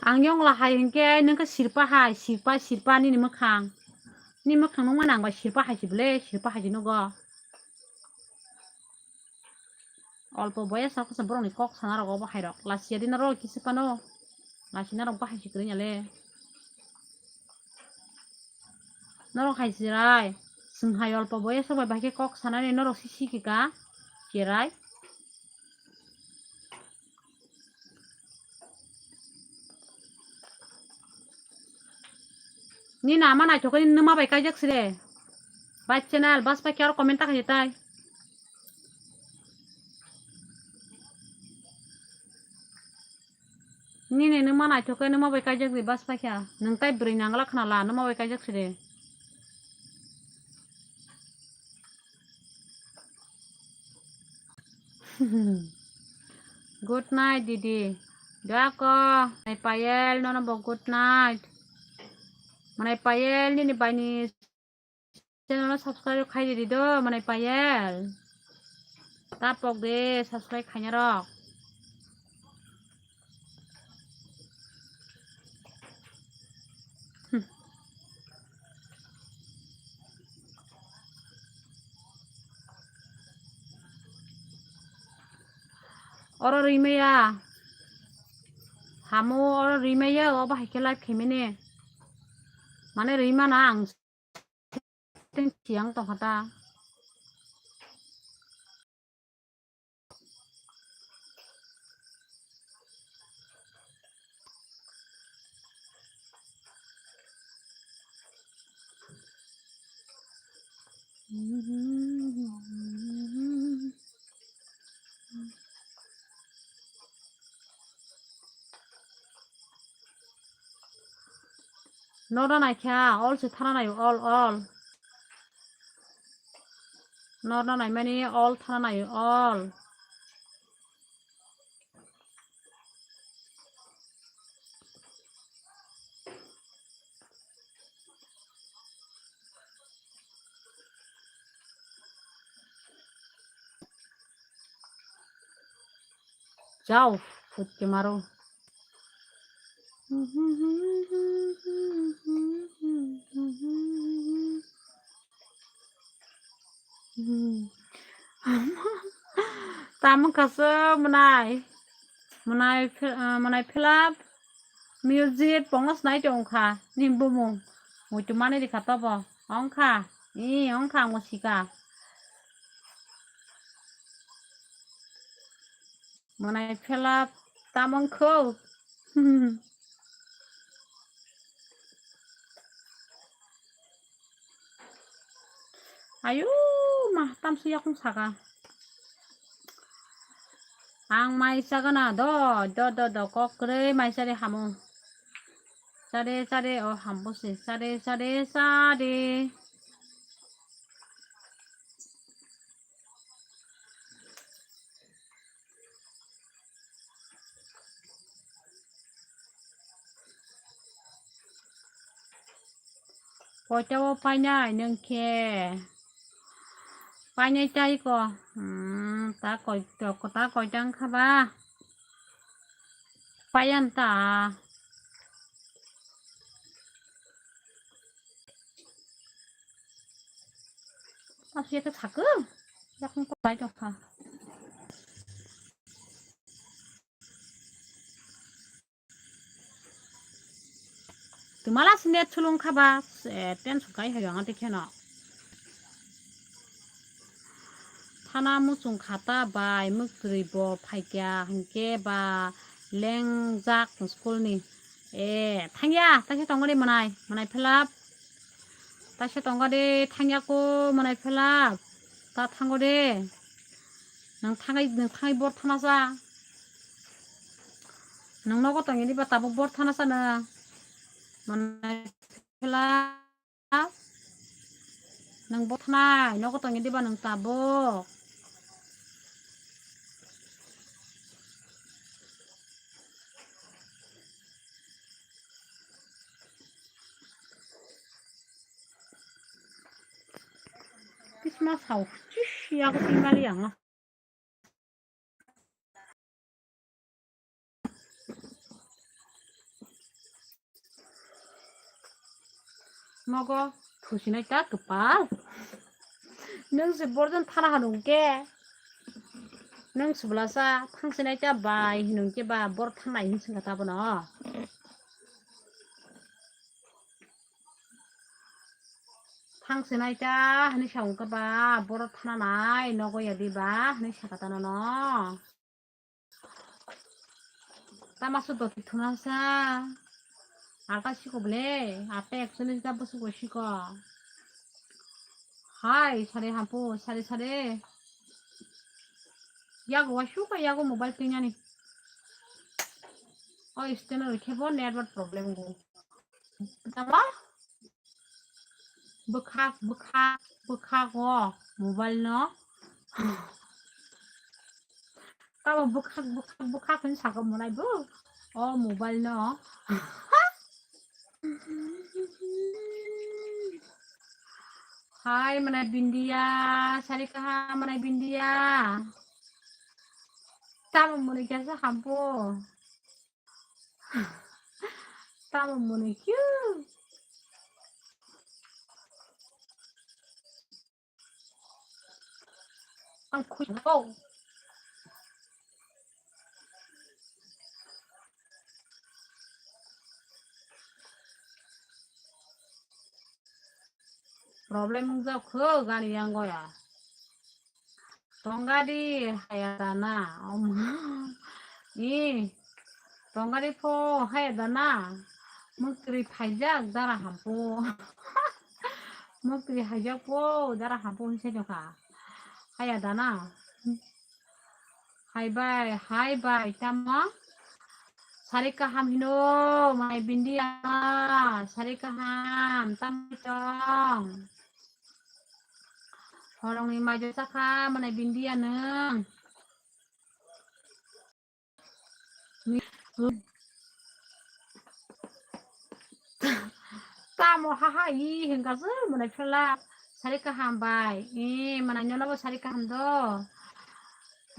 Ang yong la hai hinkhe nungkhe sirpa hai, sirpa, sirpa nini mwkhang. Nini mwkhang nungma nang bai sirpa hai si bwle, sirpa hai si nugo. Olpo boyas o kisa borokni kok sana rok obo hai rok. Lachiya di norok kisa phano. Lachi norok bahai si kwrwngya le. Norok hai chirai. Chwng hai olpo boyas o bai bahai khe kok sanani norok si sikika. Chirai. Nini ama naithok khe nini numa bai kaijak sire. Bai channel bas bai khe aro comment ta khaidi tai. Nini numa naithok khe numa bai kaijak di bas bai kha. Nwng tai bwrwi nangla khna la numa bai kaijak sire. Good night, didi. Dako, manai Payel, nono bo good night. Manai Payel, nini baini channel no subscribe khai di do, manai Payel. Tapok de, subscribe khaina rok. Hmm. Oro rimaya. Hamu oro rimaya, obo hai khe live khaimani. Mane rimana ang. Teng siyang tongkha ta. Norno naikha, all se thana naio, all, all. Norno naimani all thana naio, all. Jao, phut ke maro. Tamo kaso mwnai. Mwnai phil-, ah, mwnai philap music pongos nai tongkha. Ni bumung. Muitu mani rikha tobo. Ongkha. I, ongkha musika. Mwnai phela tamang kho. Ayu ma tamsi yakung saka. Ang mai sagana do, do, do, do, kok kwrwi mai sari hamu. Sade, sade, o hambo se. Sade, sade, sade. Koita o painai nwng khe? Painai tai ko. Hmm, ta koi, ta koita wngkha ba? Payan ta. Asya khe sakhe. Yakung ko pai tongkha. Twmala sine chulung kha ba, eh, tension kai hai ang tei kheno. Thana muchung khata bai mwktwi bo phaikya hinkhe ba lengjak school ni. Eh, thangya, taisa tongo de mwnai, mwnai phelap. Taisa tongo de thangya ko mwnai phelap. Ta thango de. Nang thangai, nang thangai bor thana sa. Nang nogo tongya diba tabuk bor thana sa nang. Mwnai phelap. Nang bor thanai, nogo tongya diba nang tabuk. Kisma sao, chish, yago timali yang. Nogo thusinai ta kwpal. Nwng se borjon thana hwnung khe. Nwng se bwlasa thangsinai ta bai hwnung khe ba bor thanai hwn singkha ta bono. Thangsinai ta hwnwi sa wngkha ba, boro thananai nogo ya di ba hwnwi sakha ta nono. Tama su doti thuna sa. Ata siko ble, ata actually ta busu go siko. Hai, sare hampu, sare sare. Yago wa shuka yago mobile tingani. O stand rikhe bo network problem go. Tama? Bwkhak, bwkhak, bwkhak o mobile no. Tamo bwkhak, bwkhak, bwkhak hwn saka mwnai bo. O mobile no. Hai mwnai bindia, sari kaha mwnai bindia. Tamo mwnai kya sa hampo. Tamo mwnwi khe. Ang khuigo. Problem wngjakkho gani yango ya. Tongadi haya dana. Om. I. Tongadi pho haya dana. Muktri phaijak dara hampo. Muktri haijak pho dara hampo hinse nokha. Haya dana. Hai bai, hai bai, tamo? Sari kaham hino, mai bindia. Sari kaham, tamo tong? Horongni maijo sakha, mwnai bindia nwng. Tamo haha i hingka se mwnai phela sari kaham bai. I mwnai nono bo sari kaham do.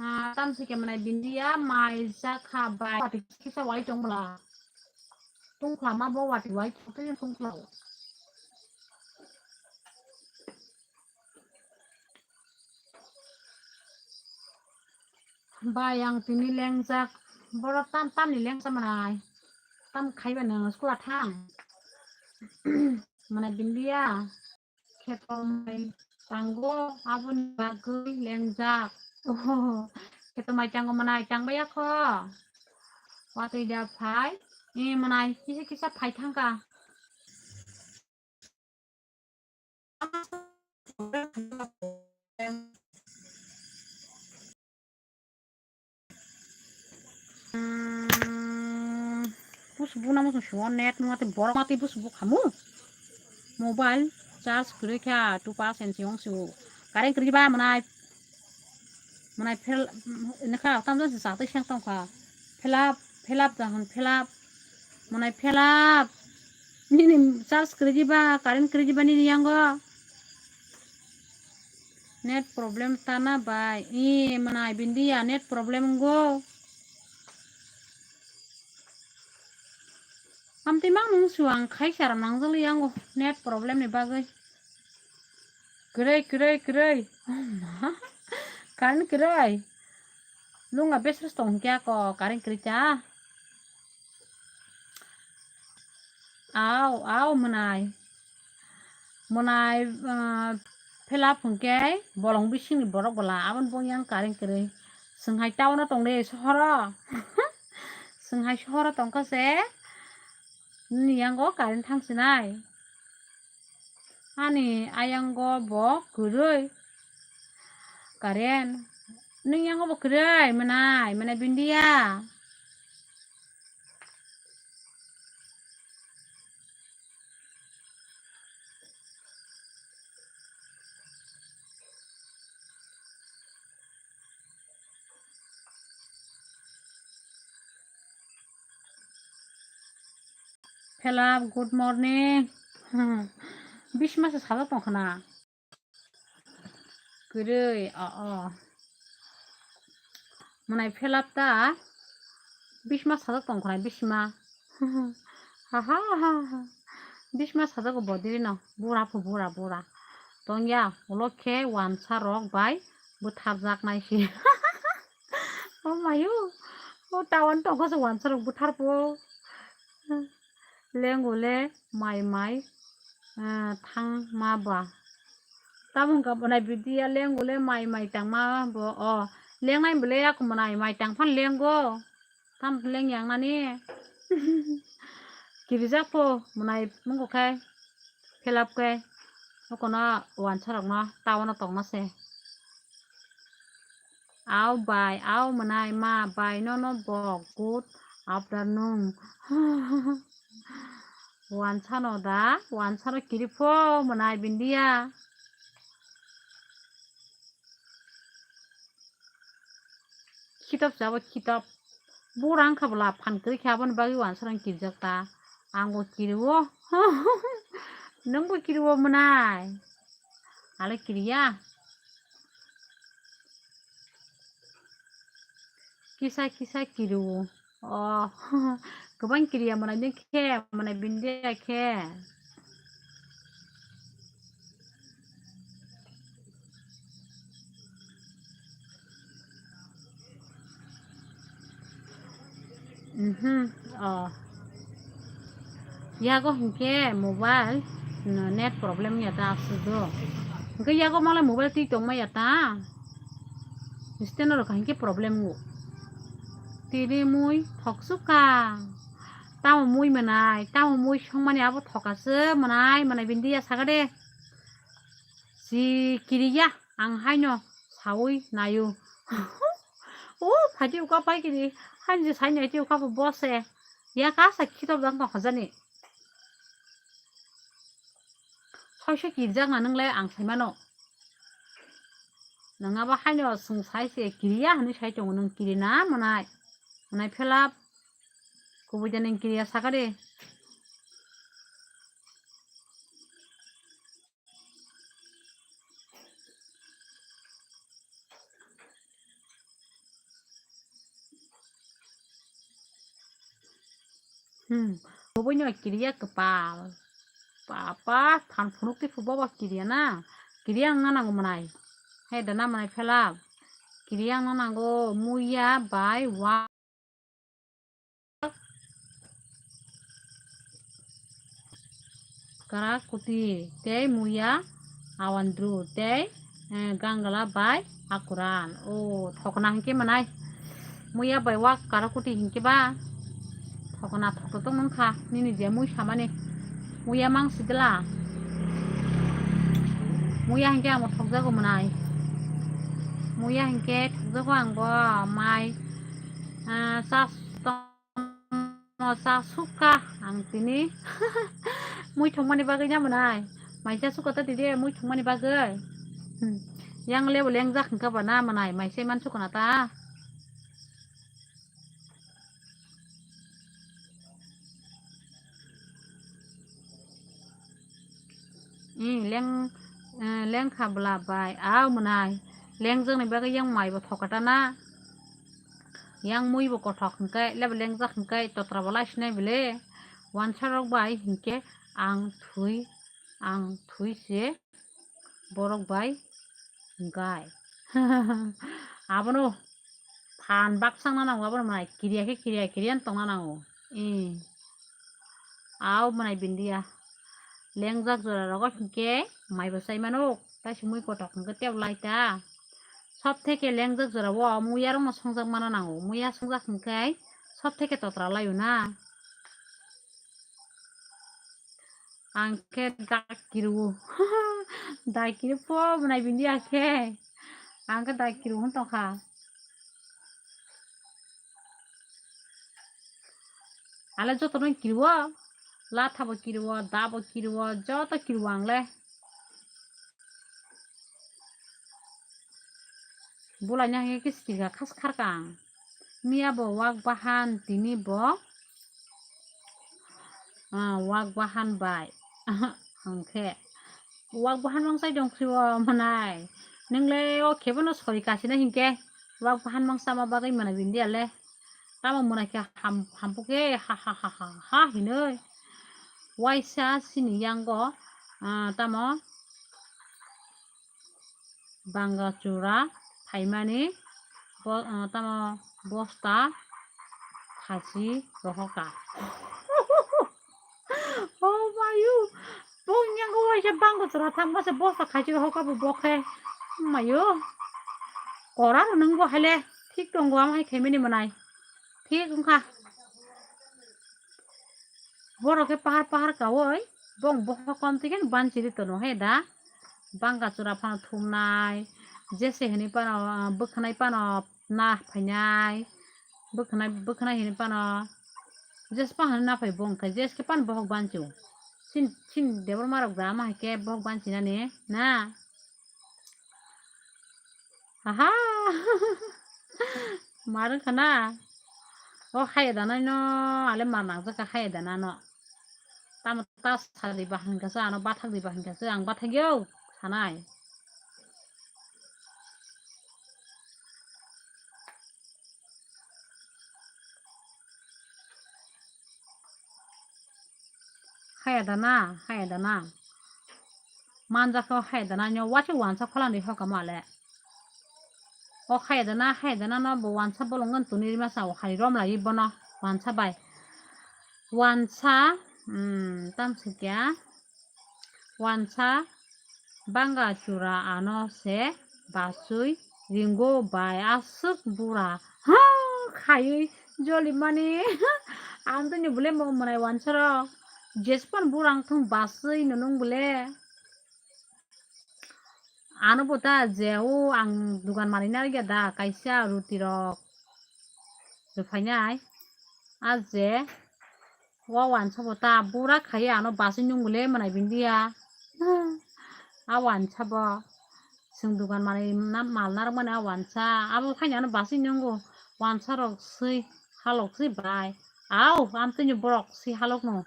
Ah, tam sike mwnai bindia mai jakha bai. Wati kisa wai tong bla. Tungkhlama bo wati wai tong tong tungkhlao. Bai, ang tini lengjak. Borok tam, tamni lengsa manai. Tam khaiba nang school a thang. Manai bindia. Kheto mai tango, aboni bagwi lengjak. Oh, kheto mai tango manai, tangba yakho. Watwi da phai. E manai, kisa kisa phai thangka. Busu bu namo sung suo net nung ate borok mati busu bu khamu. Mobile charge kwrwi kha two percent si ong su. Current kwrwi ba manai. Manai phel, nekha tamjani se chatwi seng tongkha. Philap, philap jahon philap. Manai philap. Nini charge kwrwi di ba, current kwrwi di ba nini yango. Net problem tana bai. I mwnai bindiya net problem go. Amtwi mang nung suang khai saram nang jali yango net problem ni bagwi. Kwrwi, kwrwi, kwrwi. Current kwrwi. Nung a besar tong kya ko current kwrwi cha. Au, au, mwnai. Mwnai, ah, phela phungke bolong bisingni borok bola aboni bo yang current kwrwi. Swnghai town o tong de sohoro. Swnghai sohoro tongkha se. Nini yango current thang sinai. Ani ayango bo kwrwi. Current. Nini yango bo kwrwi, mwnai, mwnai bindiya. Phela, good morning. Bisma se sajak tong khna. Kwrwi, o, o. Mwnai phela ta. Bisma sajak tong khna, bisma. Ha, ha, ha, ha. Bisma sajak bo diri no. Bura pho, bura, bura. Tong ya, ulo khe wansa rok bai bwtharjak nai si. O mayu. O tawan tongkha se wansa rok bwthar pho. Lengule mai mai, ah, thang ma ba. Tamo wngkha bo nai bidiya lengule mai mai tang ma bo, o, lengnai bole yak mwnai mai tang phan lengo. Tamo leng yang nani. Kirijak pho mwnai mungo khe, philap khe. Okono wansa rokno town o tongma se. Au bai, au mwnai ma bai, nono bo good afternoon. Wansano da, wansano kiri pho mwnai bindiya. Khitop sabo khitop. Bura wngkha bwla phan kwrwi khe aboni bagwi wansarang kirijak ta. Ang bo kiriwo. Nwng bo kiriwo mwnai. Ale kiriya. Kisa kisa kiriwo. Oh, kwbang kiriya mwnai nung khe, mwnai bindiya khe. Mhm, oh. Yago hinkhe mobile, no, net problem ya ta aswk do. Hinkhe yago malai mobile twi tongma ya ta. Stand rok hinkhe problem o. Tini mui thok sukha. Tamo mui mwnai, tamo mui songmani abo thokaswk mwnai, mwnai bindiya sakha de. Si kiriya, ang haino saui naio. O, phaidi uka pai kiri, haini je sai naiti uka bo bose. Ya kasa khitop dang tong hojani. Soisa kirijak na nwngle ang saimano. Nwng abo haino swng sai se kiriya hinwi sai tongo, nwng kiri na mwnai? Mwnai philap. Kubui de nwng kiriya sakha de. Hmm, kubui no kiriya kwpal. Papa, phan phunuk twi phu bobo kiriya na. Kiriya wngna nango mwnai. Hai da na mwnai philap. Kiriya wngna nango muiya bai wa. Karakuti tei muiya awandru tei, eh, gangla bai akuran. O thokna hinkhe mwnai. Muiya bai wa karakuti hinkhe ba thokna thokto tong nung kha nini je mui samani. Muiya mang sidla. Muiya hinkhe ang bo thokjago mwnai. Muiya hinkhe thokjago ang bo mai. Ah, sa tong-, mo sa sukha ang tini. Mui thokmani bagwi na mwnai. Mai sa sukha ta tide mui thokmani bagwi. Hmm. Yang lebo lengjak hinkhe ba na mwnai. Mai se man sukha na ta. I leng, eh, lengkha bwla bai. Au mwnai. Lengjakni bagwi yang mai bo thokata na. Yang mui bo kothok hwnkhe, lebo lengjak hwnkhe totra bo laisinai bele. Wansarok bai hinkhe ang thwi, ang thwi se borok bai gai. Abono phan baksang na nango, abono mai kiriya khe kiriya kiriya tongna nango. I. Au mwnai bindiya. Lengjak jora rogo hinkhe mai bo sai mano. Tai se mui kothok hinkhe tebo lai ta. Sob theke lengjak jora o muya rokno songjak mana nango. Muya songjak hinkhe sob theke totra laio na. Ang khe dai kiru. Dai kiru po mwnai bindiya khe. Ang khe dai kiru hwn tongkha. Ale joto no kiruo, latha bo kiruo, da bo kiruo, joto kiruo ang le. Bulai ni hai khe kiskir kha khas khar kha ang. Miya bo wak bahan, tini bo, ah, wak bahan bai. Ang khe. Wak bahan mang sai dong khibo manai. Nung le o khebo no sori kasi na hinkhe. Wak bahan mang sama bagwi manai bindiya le. Tamo mwnai khe ham, hampu khe ha, ha, ha, ha, ha hinoi. Waisa sini yango, ah, tamo banga chura phaimani bo-, ah, tamo bosta khasi rohoka. Oh mayu, bong yango waisa banga chura thangma se bosta khasi rohoka bo bokhe. Mayu, kora nungbo haile thik tongo, ama hai khaimani manai. Thik wngkha. Borok khe pahar pahar kaui bong bokhok kom twi khe banchi ri tono he da. Banga chura phano thumnai, jese hinui phano, ah, bwkhanai phano na phainai, bwkhanai, bwkhanai hinui phano, jes pa hinui na phai bong khe, jes khe phano bokhok banchio. Sin, sin debor marok da, ama hai khe bokhok banchi nani na. Aha! Mar wngkha na? O haya danai no, ale mar nang jakha haya dana no. Tamo ta sari bahan kha se, ano bathak di bahan kha se, ang bathak yo sanai. Haya dana, haya dana. Manja khe o haya dana nyo waisa wansa phalangdi hoka male. O haya dana, haya dana no bo wansa bolong ngan tuni rima sa o hari rom lai bono wansa bai. Wansa, mm, tam sikya. Wansa banga chura ano se basui ringo bai aswk bura. Ha, khaiwi joli mani. Ang tini bole mo mwnai wansaro. Jespan burang thung basui nunung bole. Ano bo ta je o ang dugan manwi narwkya da kaisa ruti rok rwphainai. A je o wansa bo ta bura khaiwi ano basui nung bole mwnai bindiya. A wansa bo chwng dugan manwi na-, mal narwkmani a wansa abo phaini ano basui nungo wansa rok swi halok swi bai. Au amtwini borok swi halokno.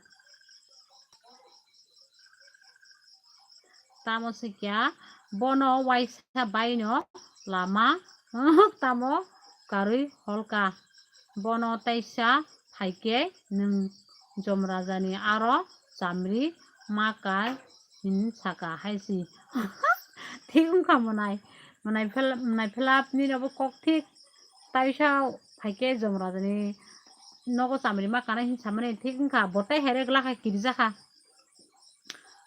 Tamo sikya bono waisa baino lama tamo karwi holka. Bono taisa phaikhe nwng Jomrajani aro chamri ma kai hin saka hai si. Thik wngkha mwnai. Mwnai phel-, mwnai phelap nini obo kok thik. Taisa phaikhe Jomrajani nogo chamri ma kanai hin samani thik wngkha. Bo tei hai rwgwlakha kirijakha.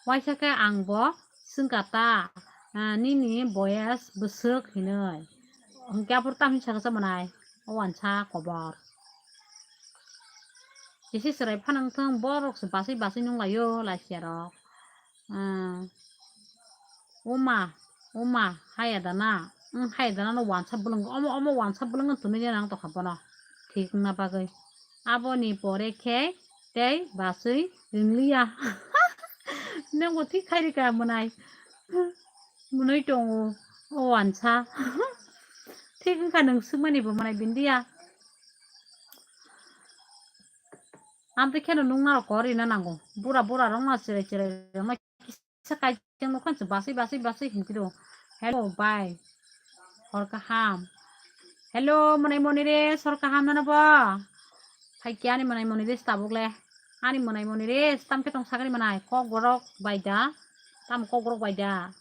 Waisa khe ang bo swngkha ta, ah, nini boyes bwswk hinwi. Hwnkhe aphuru tamo sakha sa mwnai, o wansa kobor. Kisi chwrai phano wngthung, borok se basui basui nung laio laisiyarok. Ah, o ma, o ma, haya dana, wng haya dana no wansa bwlwng, omo, omo wansa bwlwng no twnwi rw nang tongkha bono, thik wngna bagwi. Aboni pore khe tei basui ringliya. Nwng bo thik khai rwkha mwnai. Mwnwi tongo o wansa. Thik wngkha nwng swkmani bo mwnai bindiya. Amtwi kheno nung narok kor rina nango. Bura bura rok no chwrai chwrai rok no kisa kai Chang nokhan se basai basai basai hinti do. Hello, bye. Hor kaham. Hello, mwnai Moniris, hor kaham nono bo. Phaikya ani mwnai Moniris tabuk le. Ani mwnai Moniris, tam khe tong sagri mwnai. Kok borok bai da. Tam kok borok bai da.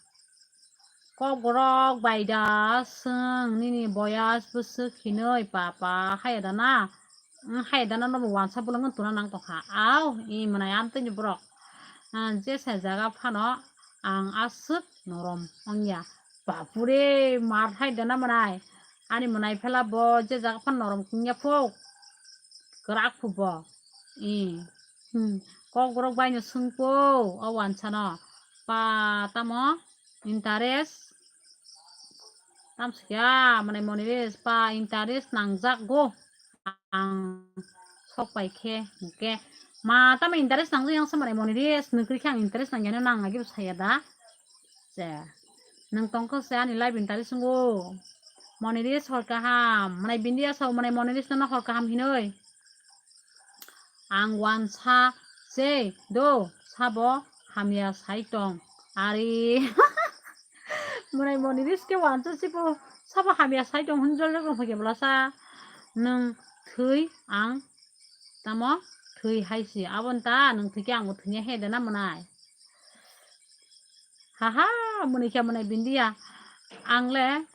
Kok borok bai da, swng nini boyas bwswk hinwi papa haya da na? Wng, haya da na nobo wansa bolong wng tuna nang tongkha. Au, i mwnai amtwini borok. Ah, je sai jaga phano ang aswk norom wngya. Bapure, mar hai da na mwnai. Ani mwnai phela bo je jaga phano norom wngya phuk. Kwrak phu bo. I. Hmm. Kok borok bai no swng po, o wansa no. Pa tamo? Interest. Tam sikya, mwnai Moniris, pa interest nangjak go. Ang sok pai khe, hwnkhe. Ma, tamo interest nangjak yang sa mwnai Moniris, nukri khe ang interest nang yano nang agi saya da. Je. Nang tongkho se ani live interest ngo. Moniris hor kaham, mwnai Bindia sao, mwnai Moniris nono hor kaham hinoi. Ang wansa se do sabo hamya sai tong. Ari. Mwnai Moniris ke wansa sipo sabo hamya sai tong hun jol jol phage bwlasa. Nung thwi ang tamo thwi hai si. Abon ta nung thwi ke ang bo thwiya he dana mwnai. Haha, mwnai khe mwnai Bindia. Ang le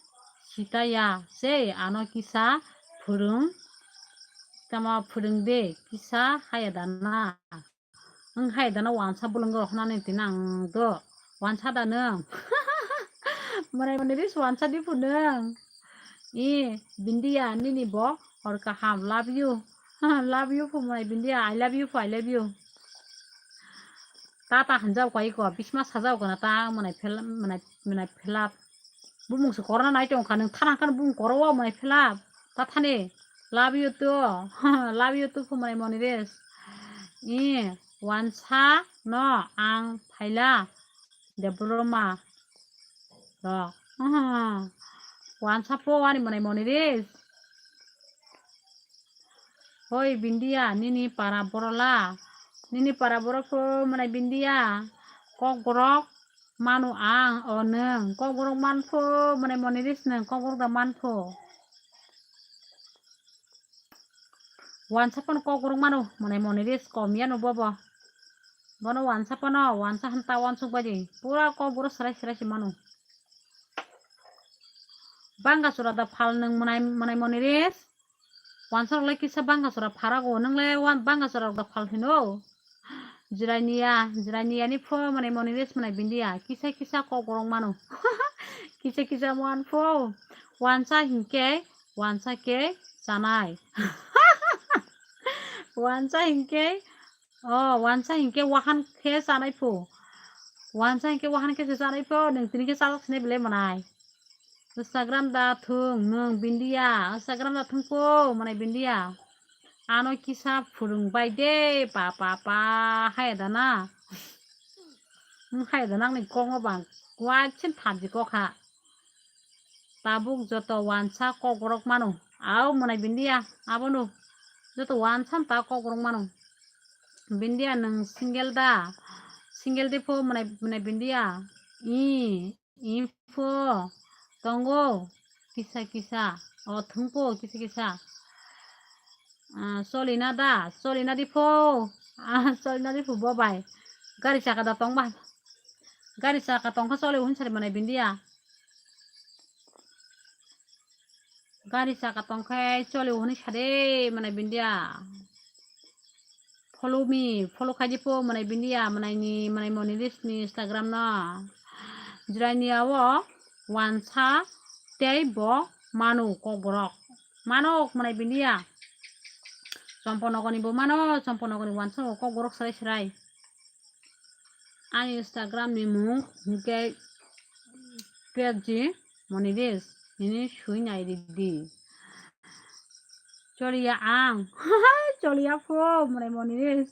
sitaya se ano kisa phwrwng. Tamo phwrwng de kisa haya dana. Wng hai dana wansa bolong rok hwnani tini ang do. Wansa da nwng. Mwnai Moniris wansa di phu nwng. I, Bindia nini bo hor kaham, love you. Love you phu mwnai Bindia, I love you phu, I love you. Ta ta hanjao kai ko, bisma sajao ko na ta mwnai phela, mwnai, mwnai phela. Bumung se korona nai tong kha, nwng thana khan bumung koro o mwnai phela. Ta thani, love you too. Love you too phu mwnai Moniris. I, wansa no ang phaila. Debbarma rok. Aha. Wansa pho ani mwnai Moniris. Hoi Bindia, nini para borola. Nini para borok pho mwnai Bindia. Kok borok manu ang o nwng. Kok borok man pho mwnai Moniris nwng. Kok borok da man pho. Wansa phano kok borok mano, mwnai Moniris kom yano bobo. Bono wansa phano, wansa hanta wansuk baji. Pura kok borok serai serai se mano. Banga sura da phal nwng mwnai, mwnai Moniris. Wansa rok lai kisa banga sura pharago, nwng lai wan-, banga sura rok da phal hino. Jirainia, Jirainia ni pho mwnai Moniris mwnai Bindia. Kisa kisa kok borok mano. Kisa kisa man pho. Wansa hinkhe, wansa khe chanai. Wansa hinkhe, o, wansa hinkhe wahan khe chanai pho. Wansa hinkhe wahan khe se chanai pho, nwng tini khe chajak sini belai mwnai. Instagram da thung nwng Bindia, Instagram da thung pho mwnai Bindia. Ano kisa phwrwng bai de, pa, pa, pa, hai da na. Nwng hai da nang ni kok no bang, waichin thamchi kok ha. Tabuk joto wansa kok borok mano. Au mwnai Bindia, abono. Joto wansa ta kok borok mano. Bindia nwng single da? Single de pho mwnai, mwnai Bindia. I, i pho. Tongo. Kisa kisa. O thung pho kisa kisa. Ah, solina da? Solina di pho. Ah, solina di pho bo bai. Gari chaka da tong ba? Gari chaka tong kha choli hwn sari mwnai Bindia. Gari chaka tong khe choli hwnwi sade mwnai Bindia. Follow me, follow khai di pho mwnai Bindia, mwnai ni, mwnai Moniris ni Instagram no. Jirainia o wansa tei bo mano kok borok. Mano mwnai Bindia. Chomponogoni bo mano, Chomponogoni wansa o kok borok serai serai. Ani Instagram ni mung hwnkhe P F G Moniris, nini sui nai ridi. Choliya ang. Choliya pho, mwnai Moniris.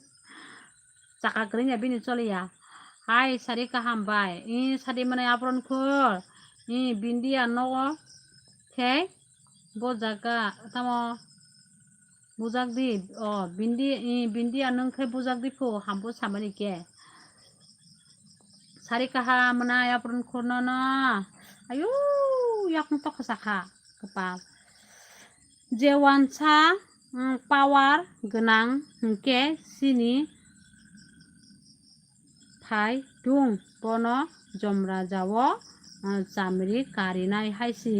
Chaka kwrwngya bini choliya. Hai, sari kaham bai. I sadi mwnai apron khol. I Bindia nogo. Khe bo jaga tamo bujak di. O, Bindi, i Bindia nwng khe bujak di pho, hambo samani khe. Sari kaha mwnai aphuru khurnono. Ayu, yakung toksa kha kwpal. Je wansa, mm, power gwnang hwnkhe chini phai tung bono Jomrajao, ah, chamri karinai hai si.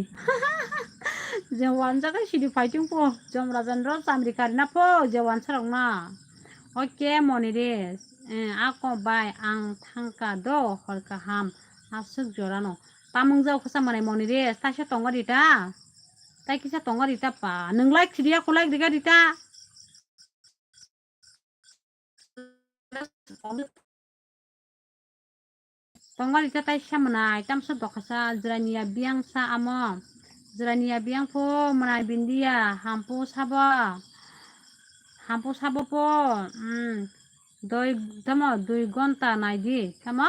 Je wansa khe sidi phai tung po, Jomrajanro chamri karina po, je wansa rokno. Oke, Moniris, eh, ako bai ang thangka do, hor kaham, aswk jorano. Tamung jao khasa manai Moniris, taisa tongo rita. Tai kisa tongo rita pa. Nung like sidi ako like riga rita. Tongo rita tai sa mwnai, tamsa dokhasa jwrainiya biyang sa amo. Jwrainiya biyang pho mwnai bindiya, hampu sabo. Hampu sabo pho, mm, doi, tamo dui gonta naidi, tamo?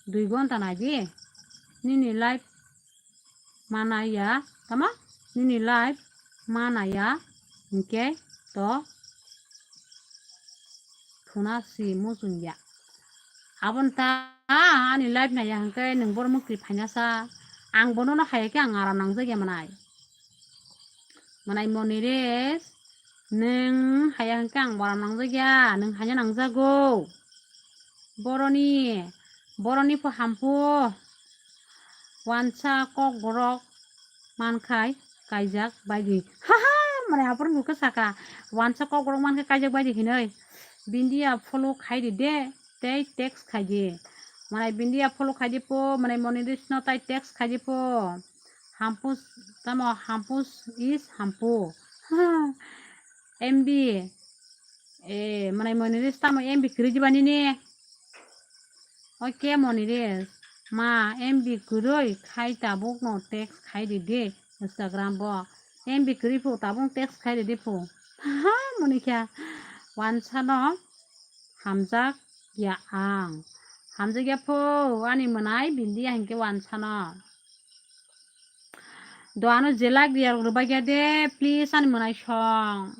Dui gonta naidi. Nini life manaya, tamo? Nini life manaya, hwnkhe to thuna si muchung ya. Aboni ta ani life naya hwnkhe nwng boro mwkri phaina sa. Ang bono no haya khe ang aram nangjak ya mwnai. Mwnai Moniris, nwng haya hwnkhe ang aram nangjak ya, nwng haya nangjago. Boroni, boroni pho hampu. Wansa kokborok mankhai kaijak baidi. Haha, mane aphuru nukha saka. Wansa kokborok mankhai kaijak baidi hinoi. Bindiya follow khaidi de, tei text khaidi. Mane bindiya follow khaidi po, mane Moniris no tai text khaidi po. Hampus, tamo hampus is hampu. Haha. M B, eh, mwnai Moniris tamo M B kwrwi diba nini? Oke Moniris, ma M B kwrwi khai tabukno text khai ridi Instagram bo. M B kwrwi phu tabuk text khai ridi phu. Ha, Monikha, wansano hamjak ya ang. Hamjak ya phu, ani mwnai bindiya hinkhe wansano. Do ano je like riyarok rwbaikya de, please ani mwnai song.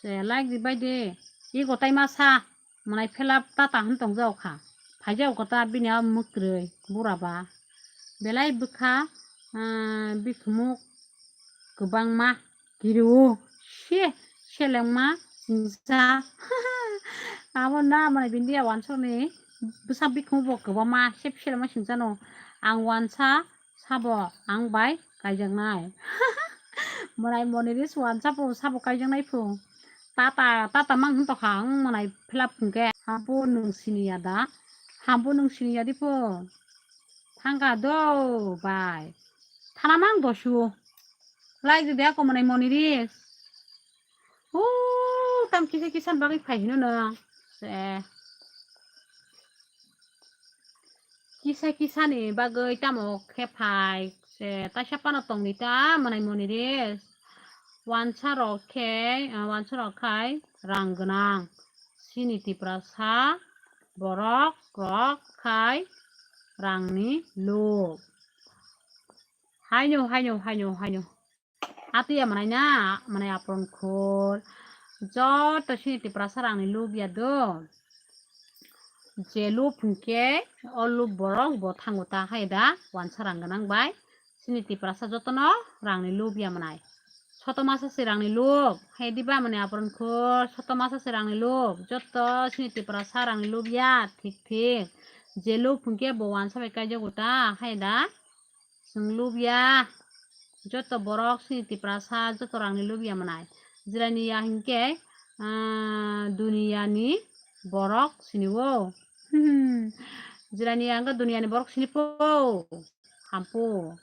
Se like ribai de. Ego tai masa mwnai phelap ta ta hwn tongjao kha. Phaijao kota bini a mwkrwi bura ba. Belai bwkha, ah, bikhmuk kwbangma. Kiriwo, se, selengma singsa. Abo na, mane, bindiya wansokni bwsa bikhung bo kwbangma, se selengma singsa no. Ang wansa sabo, ang bai kaijaknai. Mwnai Moniris wansa bo sabo kaijaknai phu. Tata, tata mang hwn tokha, ang mwnai phelap hwnkhe. Hampu nwng siniya da? Hampu nwng siniya di phu. Thangka do, bai. Thana mang dosu. Like ride ako mwnai Moniris. Huu, tam kisa kisa ni bagwi phai hino no. Se. Kisa kisa ni bagwi tamo khe phai. Se, taisa phano tongdi ta mwnai Moniris. Wansa rok khe, ah, wansa rok khai rang gwnang. Chini Tiprasa borok rok khai rangni luk. Haino, haino, haino, haino. Atiya mwnai na, mwnai apron khol. Joto chini Tiprasa rangni luk ya do. Je luk hwnkhe o luk borok bo thango ta hai da wansa rang gwnang bai. Chini Tiprasa jotono rangni luk ya mwnai. Soto masa se rangni luk. Hai diba mwnai apron khol. Soto masa se rangni luk. Joto chini Tiprasa rangni luk ya. Thik thik. Je luk hwnkhe bo wansa bai kaijago ta hai da. Chwng lubya, joto borok chini Tiprasa, joto rangni lubya mwnai. Jiraniya hinkhe, ah, duniyani borok sini o. Jiraniya hinkhe duniyani borok sini po. Hampu.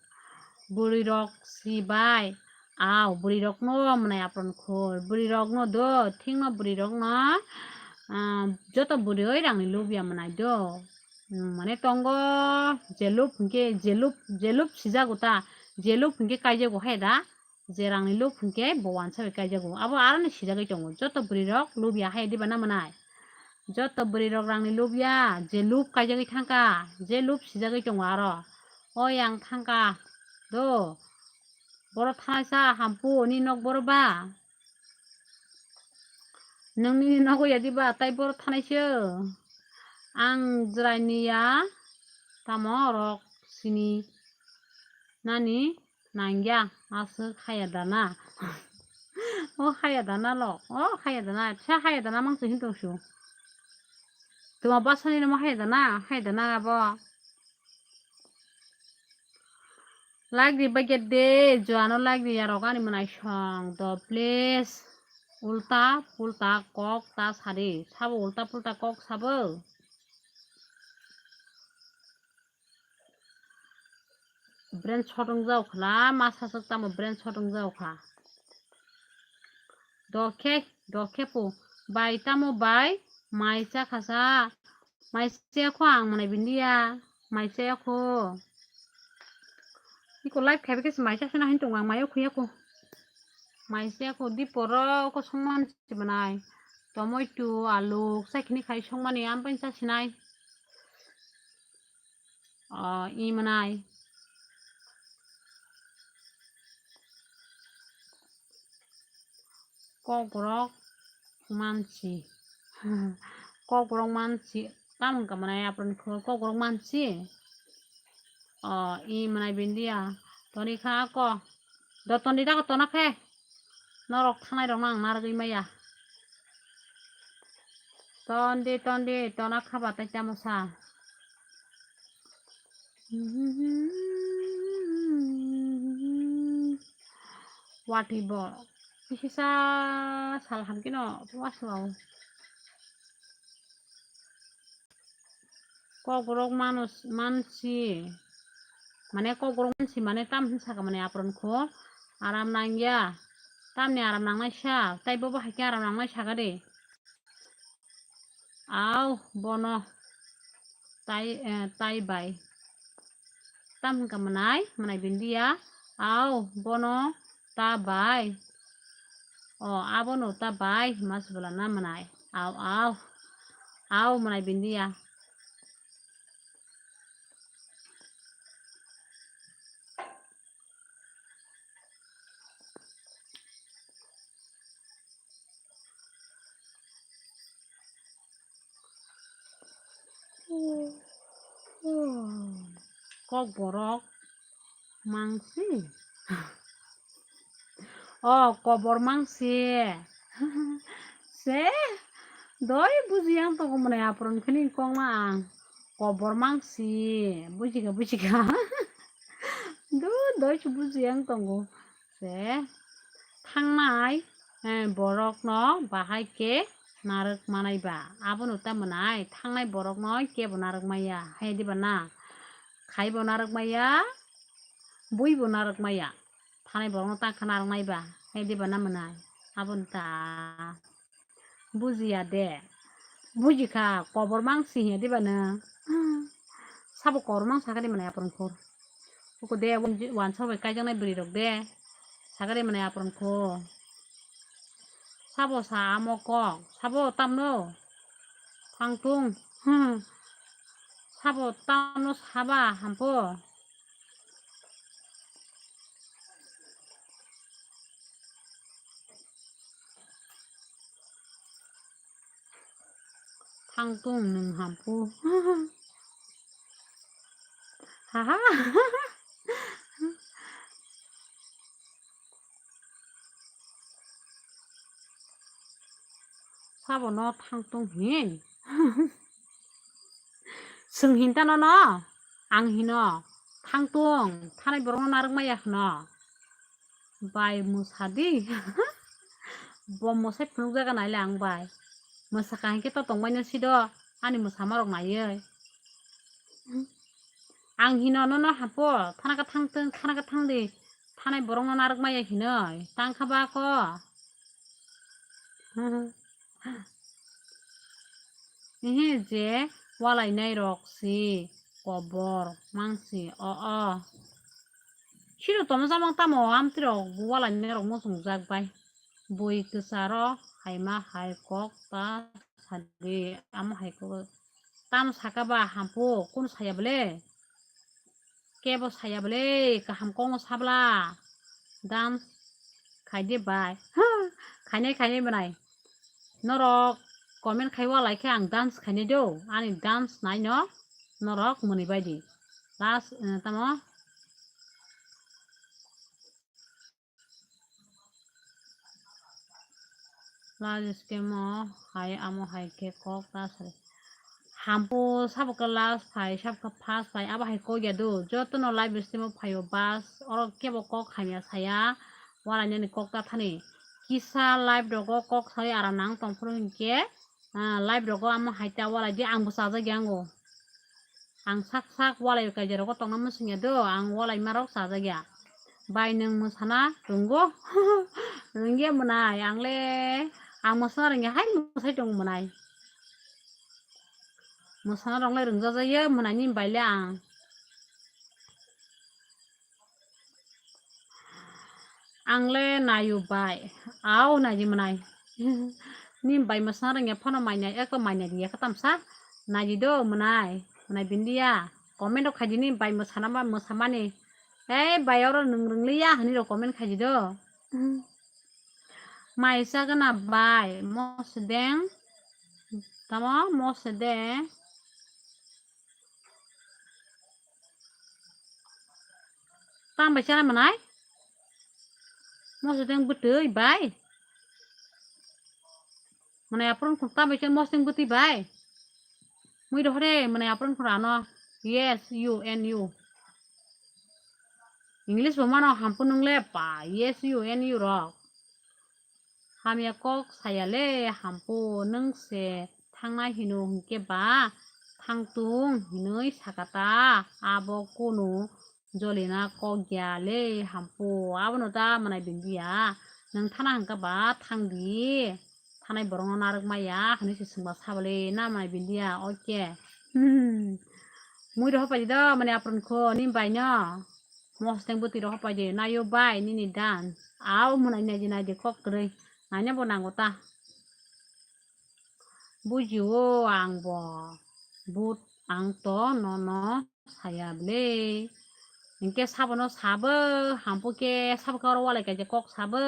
Bwrwi rok si bai. Aw, bwrwi rokno mwnai apron khol. Bwrwi rokno do, thikno bwrwi rokno, ah, joto bwrwi rangni lubya mwnai do. Hmm, mane tongo, je luk hwnkhe, je luk, je luk sijago ta, je luk hwnkhe kaijago hai da, je rangni luk hwnkhe bo wansa bai kaijago. Abo aroni sijagwi tongo. Joto bwrwi rok lubya hai diba na mwnai. Joto bwrwi rok rangni lubya, je luk kaijagwi thangka, je luk sijagwi tongo aro. Oi ang thangka, do. Boro thanai sa hampu ni nok boro ba. Nung nini nogo ya diba, tai boro thanai se. Ang jwraini ya, tamo rok sini nani nangya, aswk haya dana. O haya dana lo, o haya dana, sa haya dana mang se hin tong su. Tuma basani namo haya dana, haya dana abo. Like di bagya de, joano like di yarok ani mwnai song do, please. Ulta pulta kok ta sadi, sabo ulta pulta kok sabo. Brain shot wng jao khla, ma saswk tamo brain shot wng jao kha. Dokhe, dokhe po. Bai tamo bai, mai cha khasa. Mai cha kho ang mwnai bindiya. Mai cha kho. Iko live khaibe khe mai cha sina hin tong ang mai khuya kho. Mai cha kho di poro ko songman si mwnai. Tomato, alu, sai khini khai songmani am pen cha sinai. O, i mwnai. Kokborok mansi. Kokborok mansi. Tam wngkha mwnai apron kho kokborok mansi. O, i mwnai bindiya. Toni kha ko. Do tondi da ko tona khe. Norok thanai rok nang narwgwi maya. Tondi, tondi, tona khaba tai tamo sa. Watwi bo. Kisa sal hamkhe no waslao. Kokborok manus-, mansi. Mane kokborok mansi mane tam hin saka mane apron kho. Aram nangya. Tamni aram nangnai sa. Tai bo bahai khe aram nangnai saka de. Au bono tai, eh, tai bai. Tam hwnka mwnai, mwnai bindiya. Au bono ta bai. O abono ta bai, mas bwlana mwnai. Au, au. Au mwnai bindiya. Kokborok mangsi. O, kobor mangsi. Se, doi buji yang tongo mwnai apron khini kongma ang. Kobor mangsi. Bujika, bujika. Du, doi se buji yang tongo. Se thangnai, eh, borokno bahai khe narwk manai ba. Abono ta mwnai, thangnai borokno kebo narwk maya. Hai diba na? Khaibo narwk maya, buibo narwk maya. Thanai borokno ta kha narwk nai ba. Hai diba na mwnai? Abono ta. Bujiya de. Bujikha, kobor mangsi hiya diba nang? Sabo kobor mang sakani mwnai apron khor. Uko de, wan, wan sabai kaijaknai bwrwi rok de. Sakani mwnai apron khor. Sabo sa amo kok. Sabo tamno. Thangtung. Hmm. Sabo tamno saba hampo. Thangtung nwng hampu. Haha. Sabono thangtung hin. Swng hin tano no, ang hino, thangtung, thanai borokno narwk maya hwno. Bai mwsa di. Bo mwsai phunukjaga naile ang bai. Mwsa kaham khe to tongbaino sido, ani mwsamarok naiwi. Ang hino nono hapo, thana khe thangtwng, thana khe thangdi, thanai borokno narwk maya hinoi, tangkha ba ko. Ehe, je walainai rok si kobor mangsi o o. Siro toma jamang tamo amtwi rok walainai rok muchungjak bai. Bui kwcharo haima hai kok ta sadi, amo hai kok tamo saka ba hampu kunu saya bole? Kebo saya bole, kaham kongno sabla. Dance khaidi bai. Khainai khainai bwnai. Norok comment khai walai khe ang dance khainai do, ani dance naino norok mwnwi baidi. Last, eh, tamo? Last scam o hai amo hai khe kok ta sai. Hampu sabo khe last phai, sabo khe first phai, abo hai kok ya do. Jotono live stream o phaio bas, oro kebo kok hamya saya, walainani kok ta thani. Kisa live rogo kok sai aram nang tong phuru hinkhe, ah, live rogo amo hai ta walai di, ang bo chajak ya ango. Ang sak sak walai kaijak rogo tongna muchung ya do, ang walai ma rok chajak ya. Bai nwng mwsana rwngo? Rwngya mwnai, ang le, ang mwsana rwngya hai mwsai tong mwnai. Mwsana rok le rwngjajakya mwnai ni bai le ang. Ang le naio bai, au naidi mwnai. Ni bai mwsana rwngya phano mainai, eko mainai rwya khe tamsa naidi do mwnai, mwnai bindiya. Comment rok khaidi ni bai mwsana ma mwsamani. Ei bai oro nwng rwngliya hinwi rok comment khaidi do. Mai chagana bai, mo sedeng. Tamo mo sedeng. Tang bai chana mwnai? Mo sedeng bwtwi bai. Mwnai apron khun tang bai chana mo sedeng bwtwi bai. Mui dohore mwnai apron khun ano. Yes, you and you. English bo mano hampu nung le pa. Yes, you and you rok. Hamya kok saya le hampu, nwng se thangnai hino hinkhe ba thangtung hinwi sakata, abo kunu jolina kok ya le hampu, abono ta mwnai bindiya, nwng thana hinkhe ba thangdi, thanai borokno narwk maya hinwi se swngba sabale na mwnai bindiya, oke. Hmm. Mui rohor paidi do mwnai apron kho ni bai no. Mosodeng bwtwi rohor paidi, naio bai nini dance. Au mwnai naidi naidi kok kwrwi. Naina bo nango ta. Bujio ang bo. But ang to nono saya ble. Hinkhe sabono sabo, hampu khe sabo khe oro walai kaisa kok sabo.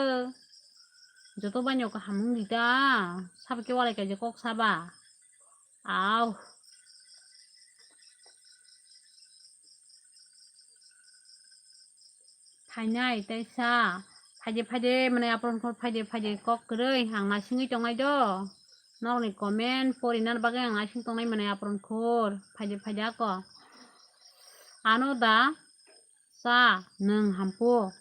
Joto baino kaham wng di ta. Sabo khe walai kaisa kok saba. Au. Phainai tei sa. Phaide phaide mwnai apron khor phaide phaide kok kwrwi ang naisingwi tongnai do. Nokni comment porina bagwi ang naising tongnai mwnai apron khor. Phaide phaide ako. Ano da sa nwng hampu.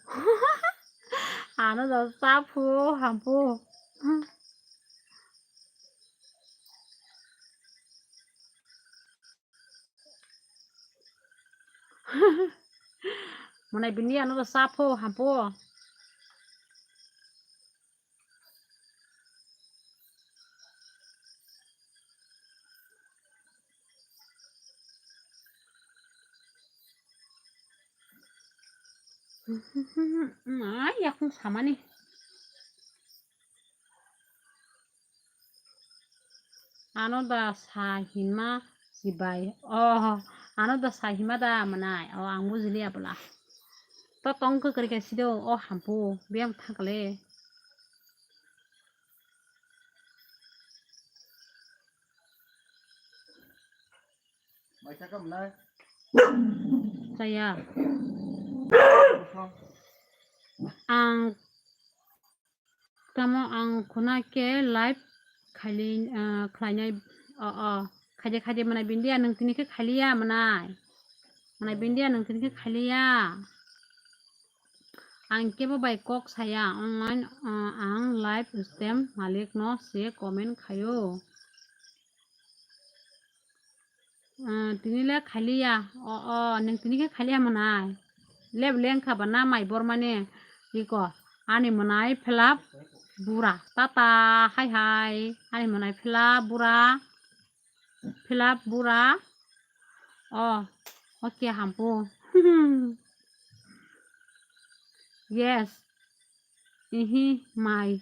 Ano da sa phu hampu. Mwnai bini ano da sa phu hampu. Ai, yakung samani. Ano da sa hima si bai. Oh, ano da sa hima da manai. Oh, ang bujili abla. To tong kwkrwi khe sido, oh, hampu, biyang thangkle. Chaya. Ang tamo ang khuna khe live khaili, ah, khlainai, oh, oh. Khaide khaide mwnai bindiya nwng tini khe khailiya mwnai. Mwnai bindiya nwng tini khe khailiya. Ang kebo bai kok saya, online, ah, ang live stem malik no se comment khayo. Ah, tini le khailiya, o, o, nwng tini khe khailiya mwnai. Leb leng kha ba na mai bor mane, iko, ani mwnai phelap bura, tata, hai hai, ani mwnai phelap bura. Phelap bura. Oh, okay, hampu. Yes. Ihi, mai.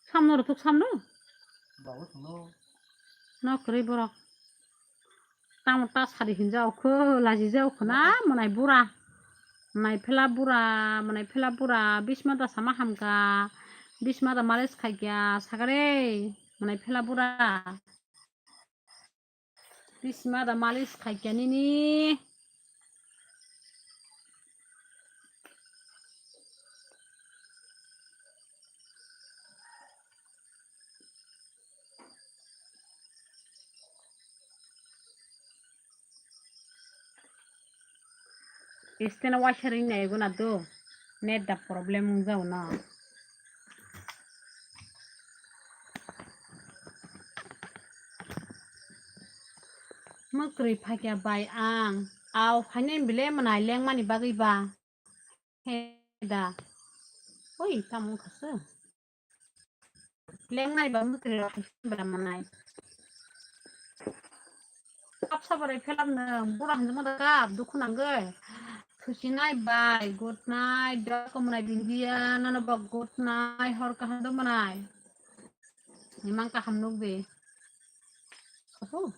Samno rwthuk samno? Babu samno. No kwrwi borok. Tamo ta sari hinjao kho, laji jao kho na, mwnai bura. Mwnai phela bura, mwnai phela bura, bisma da sama hamka, bisma da malis khaikya, sagare, mwnai phela bura. Bisma da malis khaikya nini. Stand waisa ring nai guna do. Net da problem wng jao no. Mwkrwi phakya bai ang. Au phainai bile mwnai lengmani bagwi ba. He da. Oi, tamo wngkha se. Lengnai ba mwtwi rok hai bera manai. Kap sabarai phelam no bura hanjama da kap dukhu nangwi. Thusinai bai good night, dok manai bindia, nono bo good night, hor kaham do manai. Imang kaham nukdi. Apo.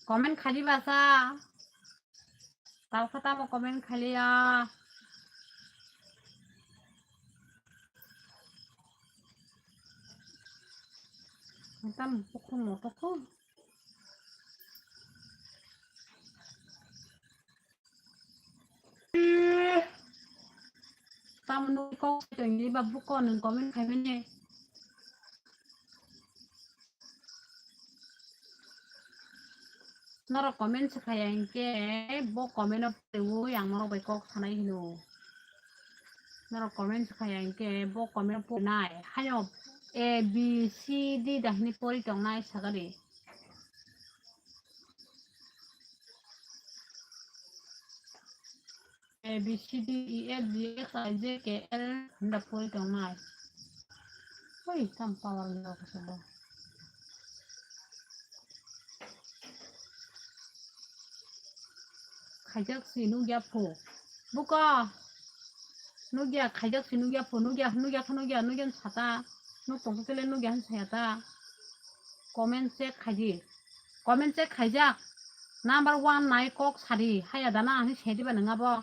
Comment khali basa. Tao kha tamo comment khali ya. Tam pukhu moto khu. Tamo nung kok tongni ba buko nung comment khaimani. Norok comment swkha ya hinkhe bo comment o poriwi ang norok bai kok sanai hino. Norok comment swkha ya hinkhe bo comment o porinai. Haino A B C D da hini pori tongnai sagadi. A B C D E F G H I J K L hwnda pori tongnai. Oi, tam power ni rok se bo. Khaijak si nukya phu. Buko. Nukya, khaijak si nukya phu. Nukya, nukya kha nukya, nukya sata. Nuk tong tele nukya hwn saya ta. Comment check khaidi. Comment check khaijak. Number one nai kok sadi. Haya dana ani sedi ba nang abo.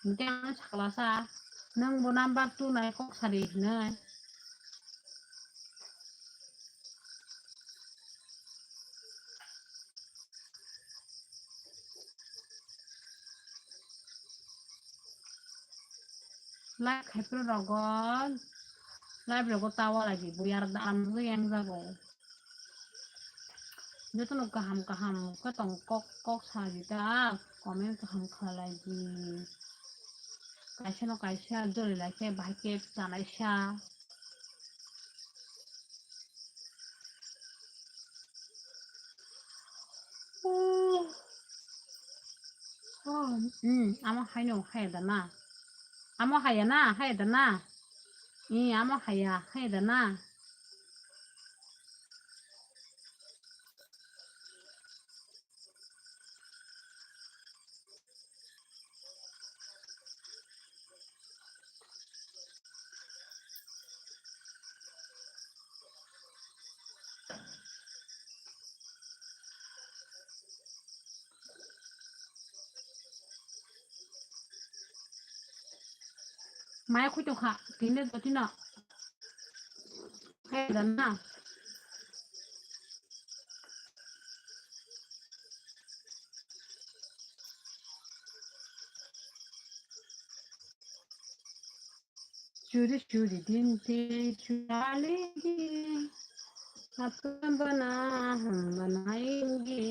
Hingke ang sakla sa. Nang bo number two nai kok sadi hinoi. Live khaipro rogo, live rogo tower agi buyar dam yang jago. Jotono kaham kaham khe tong kok kok saji ta comment kaham khalai di. Kaisa no kaisa jori lai khe bahai khe chanai sa. Oh, oh, hmm, amo haino haya da na. Amo haya na, haya da na. Ih, amo haya, haya da na. Maya khui tongkha, tini jotino. Hai dan na. Churi churi din te churali din. Apna bana hum banayenge.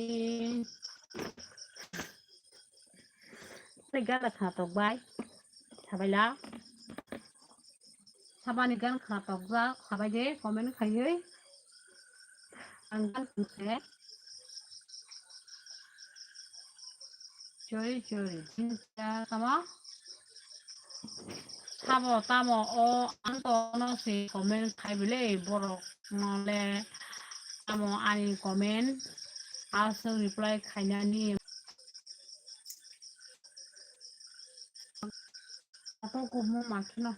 Gana kha tok bai. Sabai la. Sabani gan khna tokjak, sabai de comment khaiwi. Ang gan khna se. Chori chori, jinta tamo. Sabo tamo o ang to no se comment khai bile borok no le tamo ani comment aswk reply khainani. Ato kumu makhino.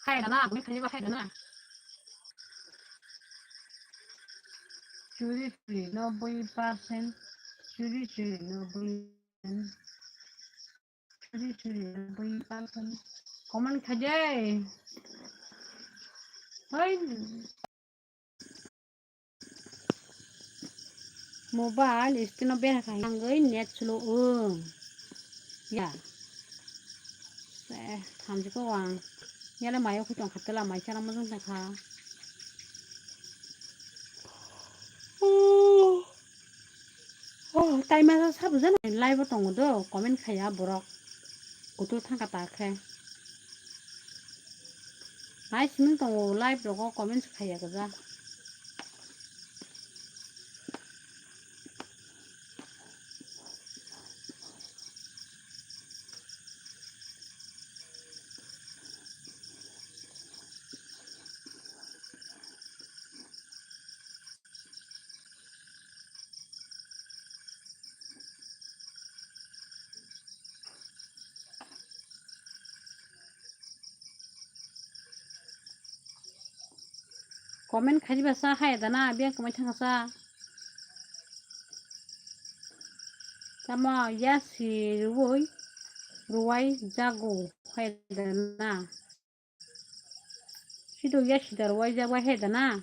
Hai dana, aboni khani ba hai dana. Churi churi noboi percent, churi churi noboi percent, churi churi noboi percent. Comment khaje. Hoi. Mobile screen o bera khai nangwi net slow wng. Ya. Eh, thamjiko ang. Yala mayo khutong khatela mai chara mojong ta kha. Oh. Oh, tai masa sabu jana live o tongo do, comment khaya borok. Kutu thangka ta khe. Hai siming tongo live rogo comments khaiya kaja. Comment khajiba sa hai dana, biang kamai thangsa. Tamo yasi ruwai, ruwai jago hai dana. Sido yasi dar wai ja wai hai dana.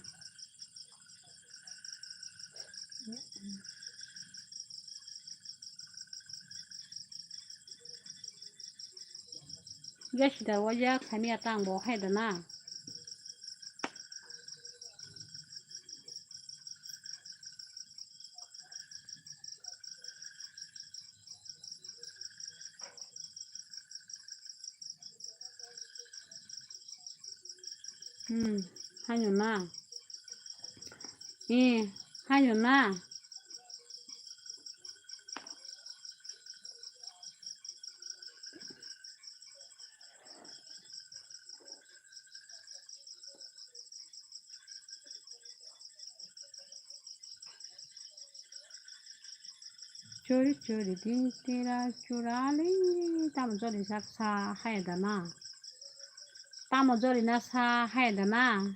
Yasi dar wai ja khani atang bo hai dana. Hmm, haino na. Eh, haino na. Chori chori din tera churali. Tamo jori sak sa hai dana. Tamo jori na sa hai dana.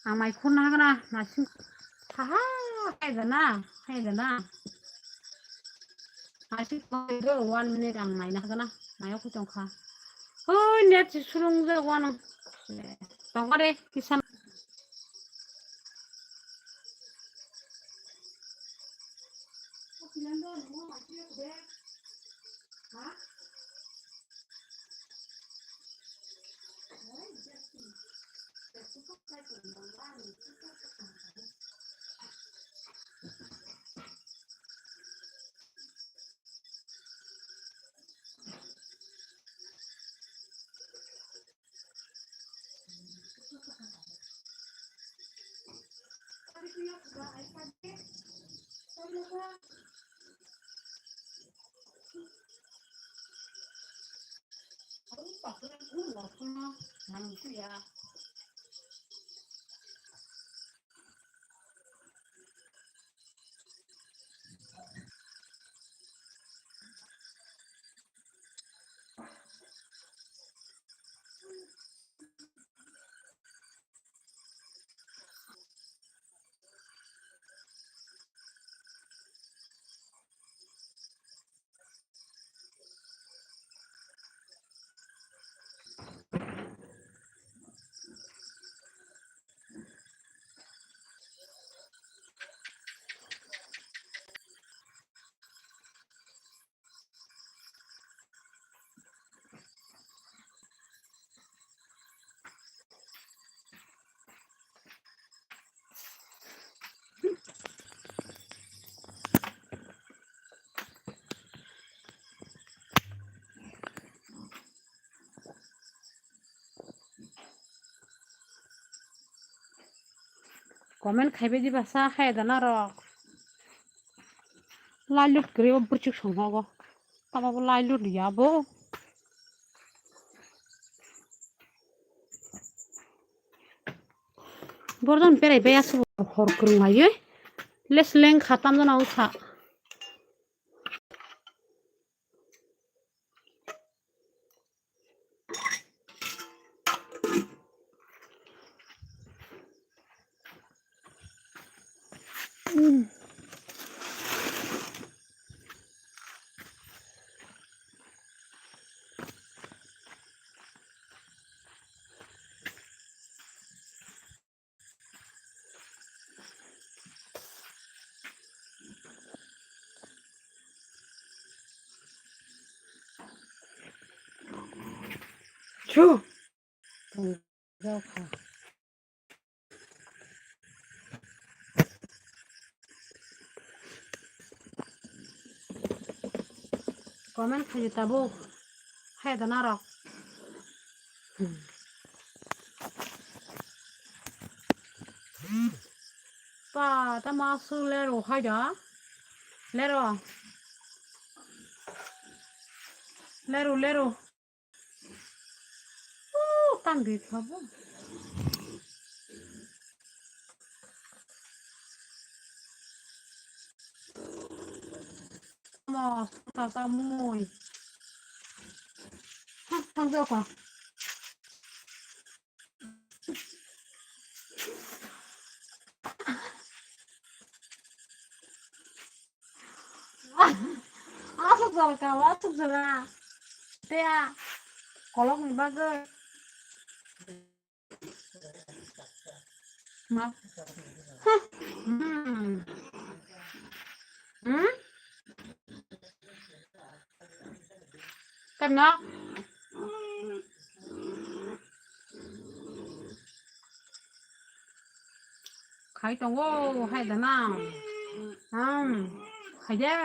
Ang mai khurna hagra, masing. Haha, hai gana, hai gana. Masing khurna one minute ang mai na hagra, mai aku tongkha. Oi, net si sulung je one. Tongkha de, kisan. Comment khaibai diba sa hai da na rok. Lai lut kri o burchuk song hogo. Tamo bo lai lut ya bo. Borok jani berai bai asuk hor kwrwng laiwi. Les leng kha tamjana wngkha. Chu. Comment khaidi tabuk. Hai da narok. Pa, tamo aswk lero hai da. Lero. Lero, lero. Uh, tang di thabo. Mo, ta ta mui. Ha, tang jo ka. Asuk jora ka, asuk jora. Tea, kolok ni bagwi. Ma. Hah. Hmm. Hmm? Tamo? Khai tongo, hai da na. Hmm. Hai de.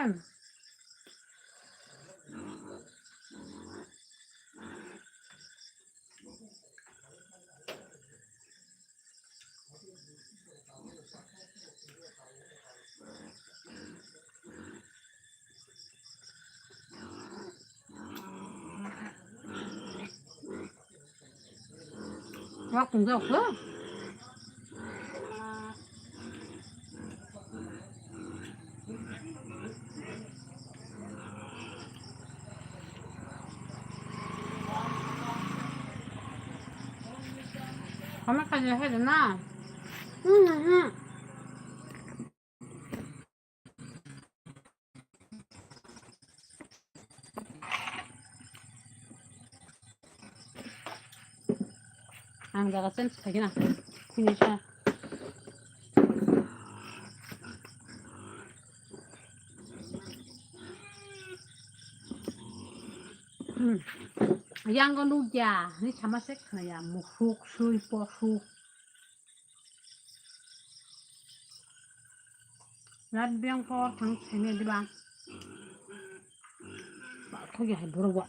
Wak tong jok khe. Kami kaya hai na. Hmm, hmm. Ang jaga change khaikhe na. Finish na. Hmm. Yang ko nukya, ni sama se khna ya, musuk, sui, posuk. Rat biyang por thang sene diba. Ba, thogi hai borok ba.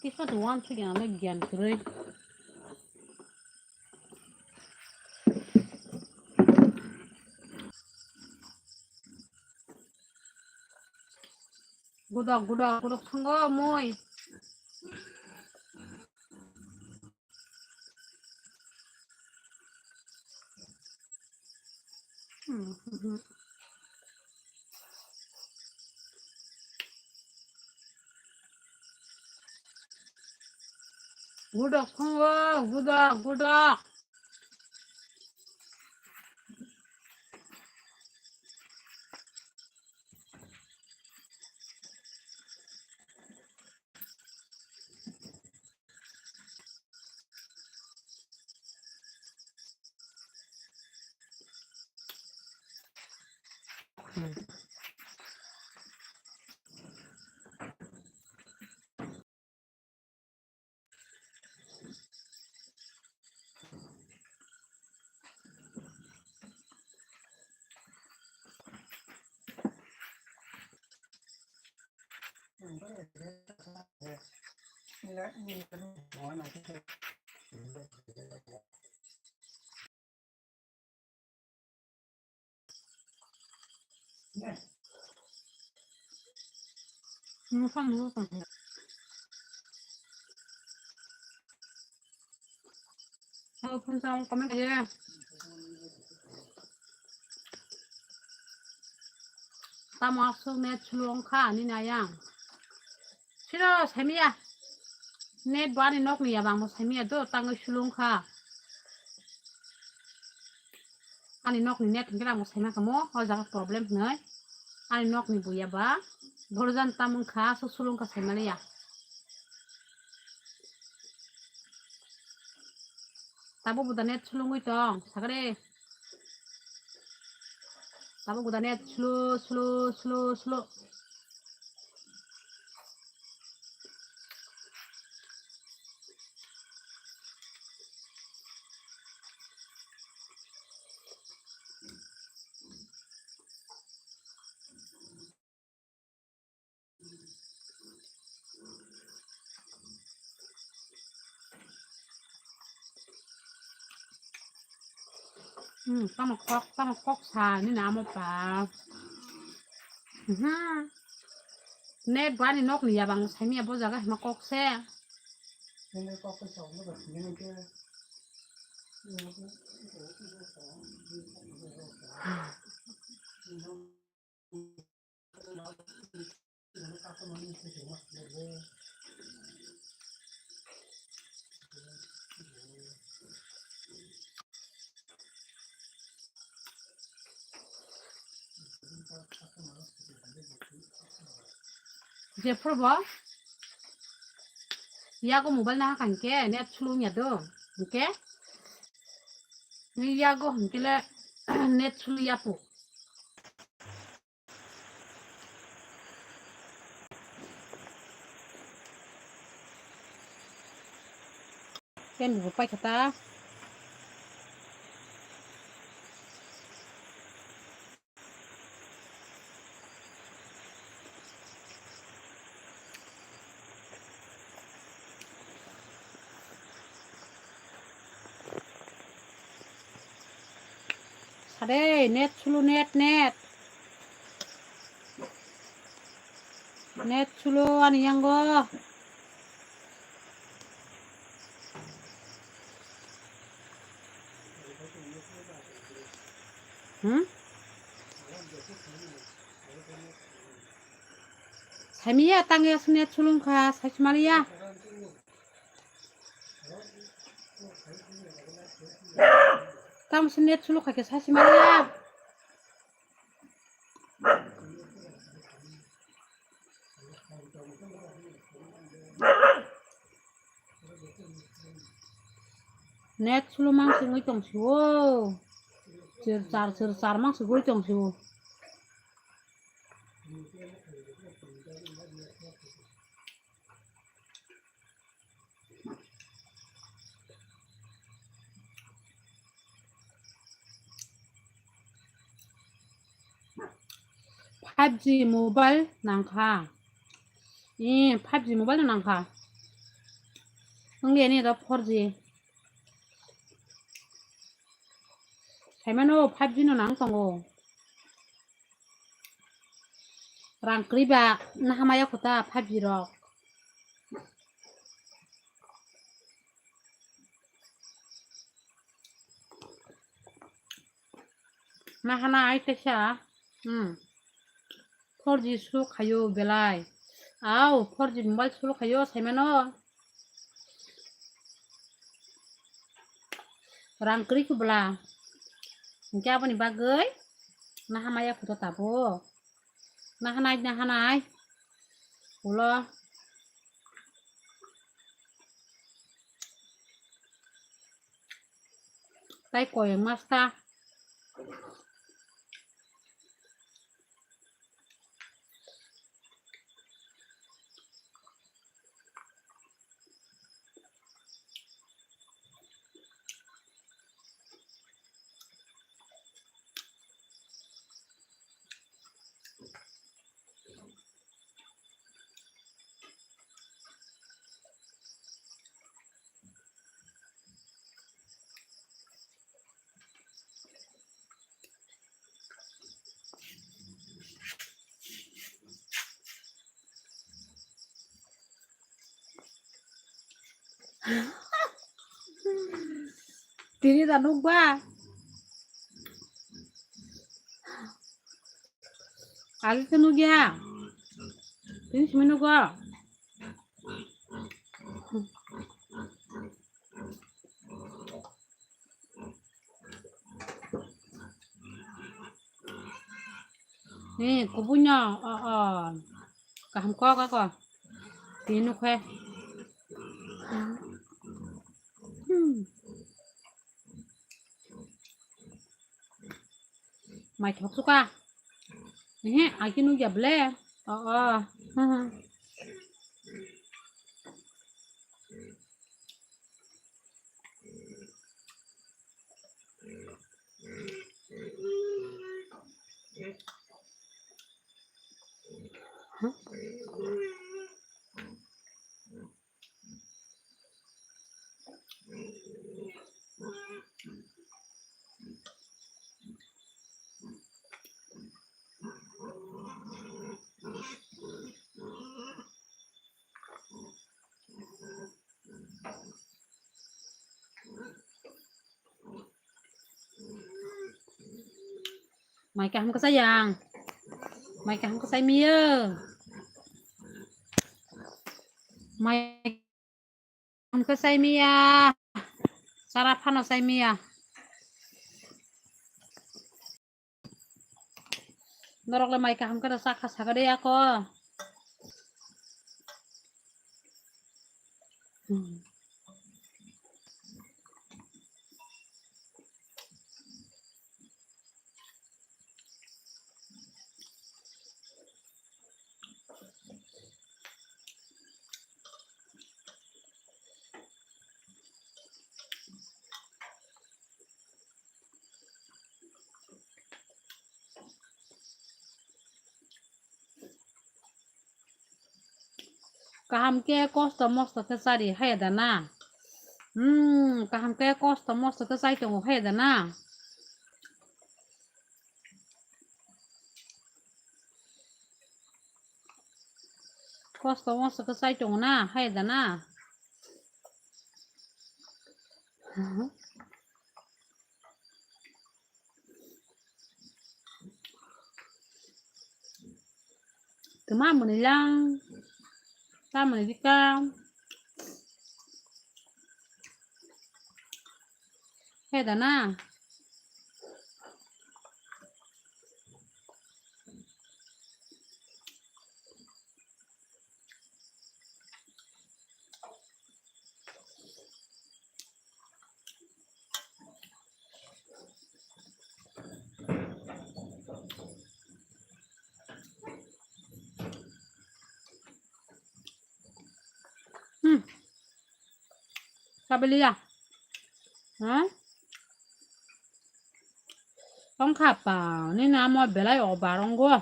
Kisa to wan thogi ang le gyan kwrwi. Gudok, gudok, gudok thango mui. Gudok thongo, gudok, gudok. Tamo aswk net slow wngkha ani ayang. Siro saimaya. Net bo ani nokni yabangbo saimaya do, tangwi slow wngkha. Ani nokni net hwnkhe ang bo saima kamo, o jaga problem hwnwi. Ani nokni buya ba, borjan tam wngkha, aswk slow wngkha saimaliya. Tabuk bo da net slow wngwi tong, sakre. Tabuk bo da net slow, slow, slow, slow. Hmm, tamo kok, tamo kok sa ni namo pa. Hmm. Net bani nok ni yabang saimaya bo jaga hima kok se. Jephuru bo yago mobile nahakha hinkhe net slow wngya do, hinkhe yago hinkhe le net slow yapo. Ken bo paikha ta. Sade, net slow, net, net. Net slow ani yango. Hmm? Saimiya tangya sini sulung kha, saisi maliya. Tamo sini sulung kha ke saisi maliya. Net slow mang singwi tong sio. Sir sar, sir sar mang singwi tong sio. Five G mobile nangkha. Eh, five G mobile no nangkha. Wngya ni ro four G. Saimano five G no nang tongo. Rang kwrwi ba nahamaya khuta five G rok. Nahana ai teisa, hmm. Four G slow khayo belai. Au, four G mobile slow khayo saimano. Rang kwrwi khe bwla. Hinkhe aboni bagwi naha maya photo tabuk. Nahanai, nahanai. Ulo. Tai koyeng masta. Tini da nukba. Agi khe nukya. Tini simi nugo. Ni kubui no, o, o. Kaham kok ako. Tini nukhe. Hmm. Mai thok suka. Ehe, ai khe nukya ble. O, o. Mai kaham khe sayang. Mai kaham khe saimiyo. Mai kaham khe saimiya. Sara phano saimiya. Norok le mai kaham khe sakha sakha de ako. Hmm. Kaham khe kosto mosto khe chari haya da na? Hmm, kaham khe kosto mosto khe chai tongo haya da na? Kosto mosto khe chai tongo na, haya da na? Tama mani lang, tama mani dika. Haya da na? Hmm. Kabiliya. Ha? Tongkha pa, nini amo belai obar wnggo.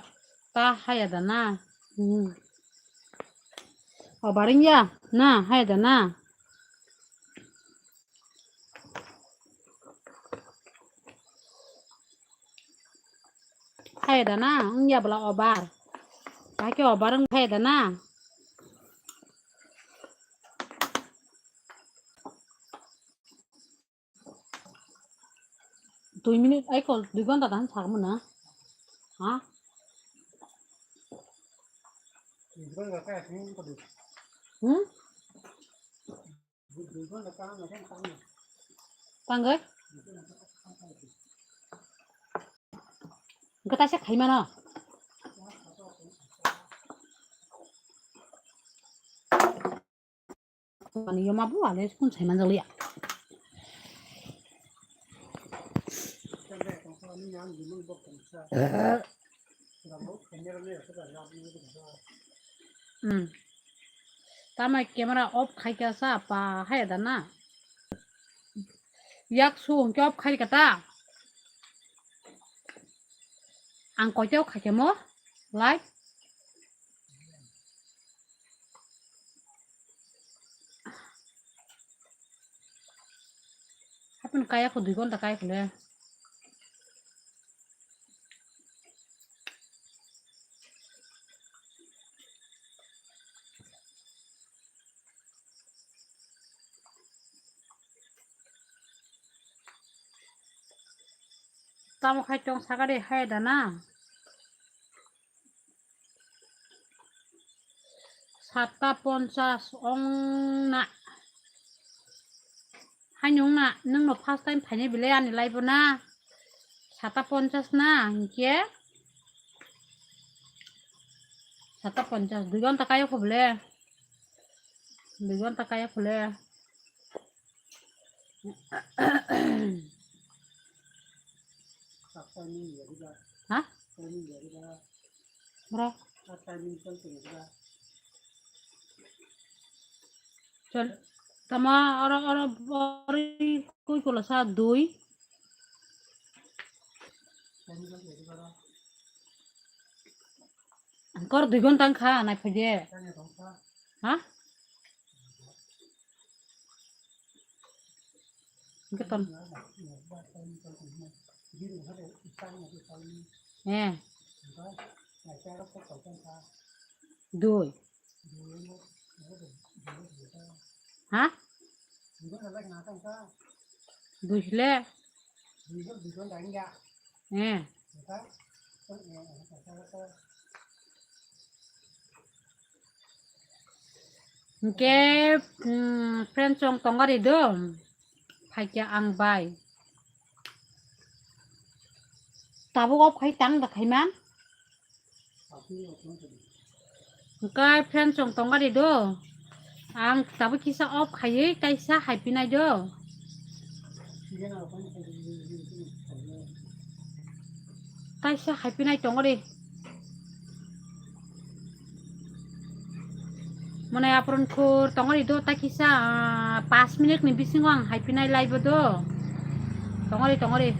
Ta haya da na? Hmm. Obar wngya? Na, haya da na? Haya da na? Wngya bwla obar. Hakhe obar wng haya da na? Dui minute, ai kol, dui ghonta dan sakmana. Ha? Hmm? Tang gai? Gata se khaimano. Ani yoma bu ale kun sai manjaliya. Hmm. Tama camera off khai kha sa pa hai da na. Yak su hwnkhe off khai kha ta. Ang koito khai khe mo live. Hapin kaya ko dui gonta kaya ko le. Tamo khai tong sagari hai da na. Satta ponchas ong na. Haino ong na, nwng no first time phainai belai ani live o na. Satta ponchas na, hinkhe. Satta ponchas, dui gonta kayo kho bole. Dui gonta kayo kho le. Ha? Bro. Chal. Tama oro, oro, oro kui kula sa dui. Kor dui gonta wngkha nai phaide. Ha? Hwnkhe ton. Eh. Dui. Ha? Dui le. Eh. Hwnkhe, mm, friend chong tongari do. Phaikya ang bai. Tabuk off khai tang da khaiman. Hwnkhe friend chong tongari do. Ang tabuk kisa off khaiwi kaisa haipinai do. Kaisa haipinai tongori. Mone apron khur tongori do ta kisa, ah, pas minute ni bisingo ang haipinai live o do. Tongori, tongori.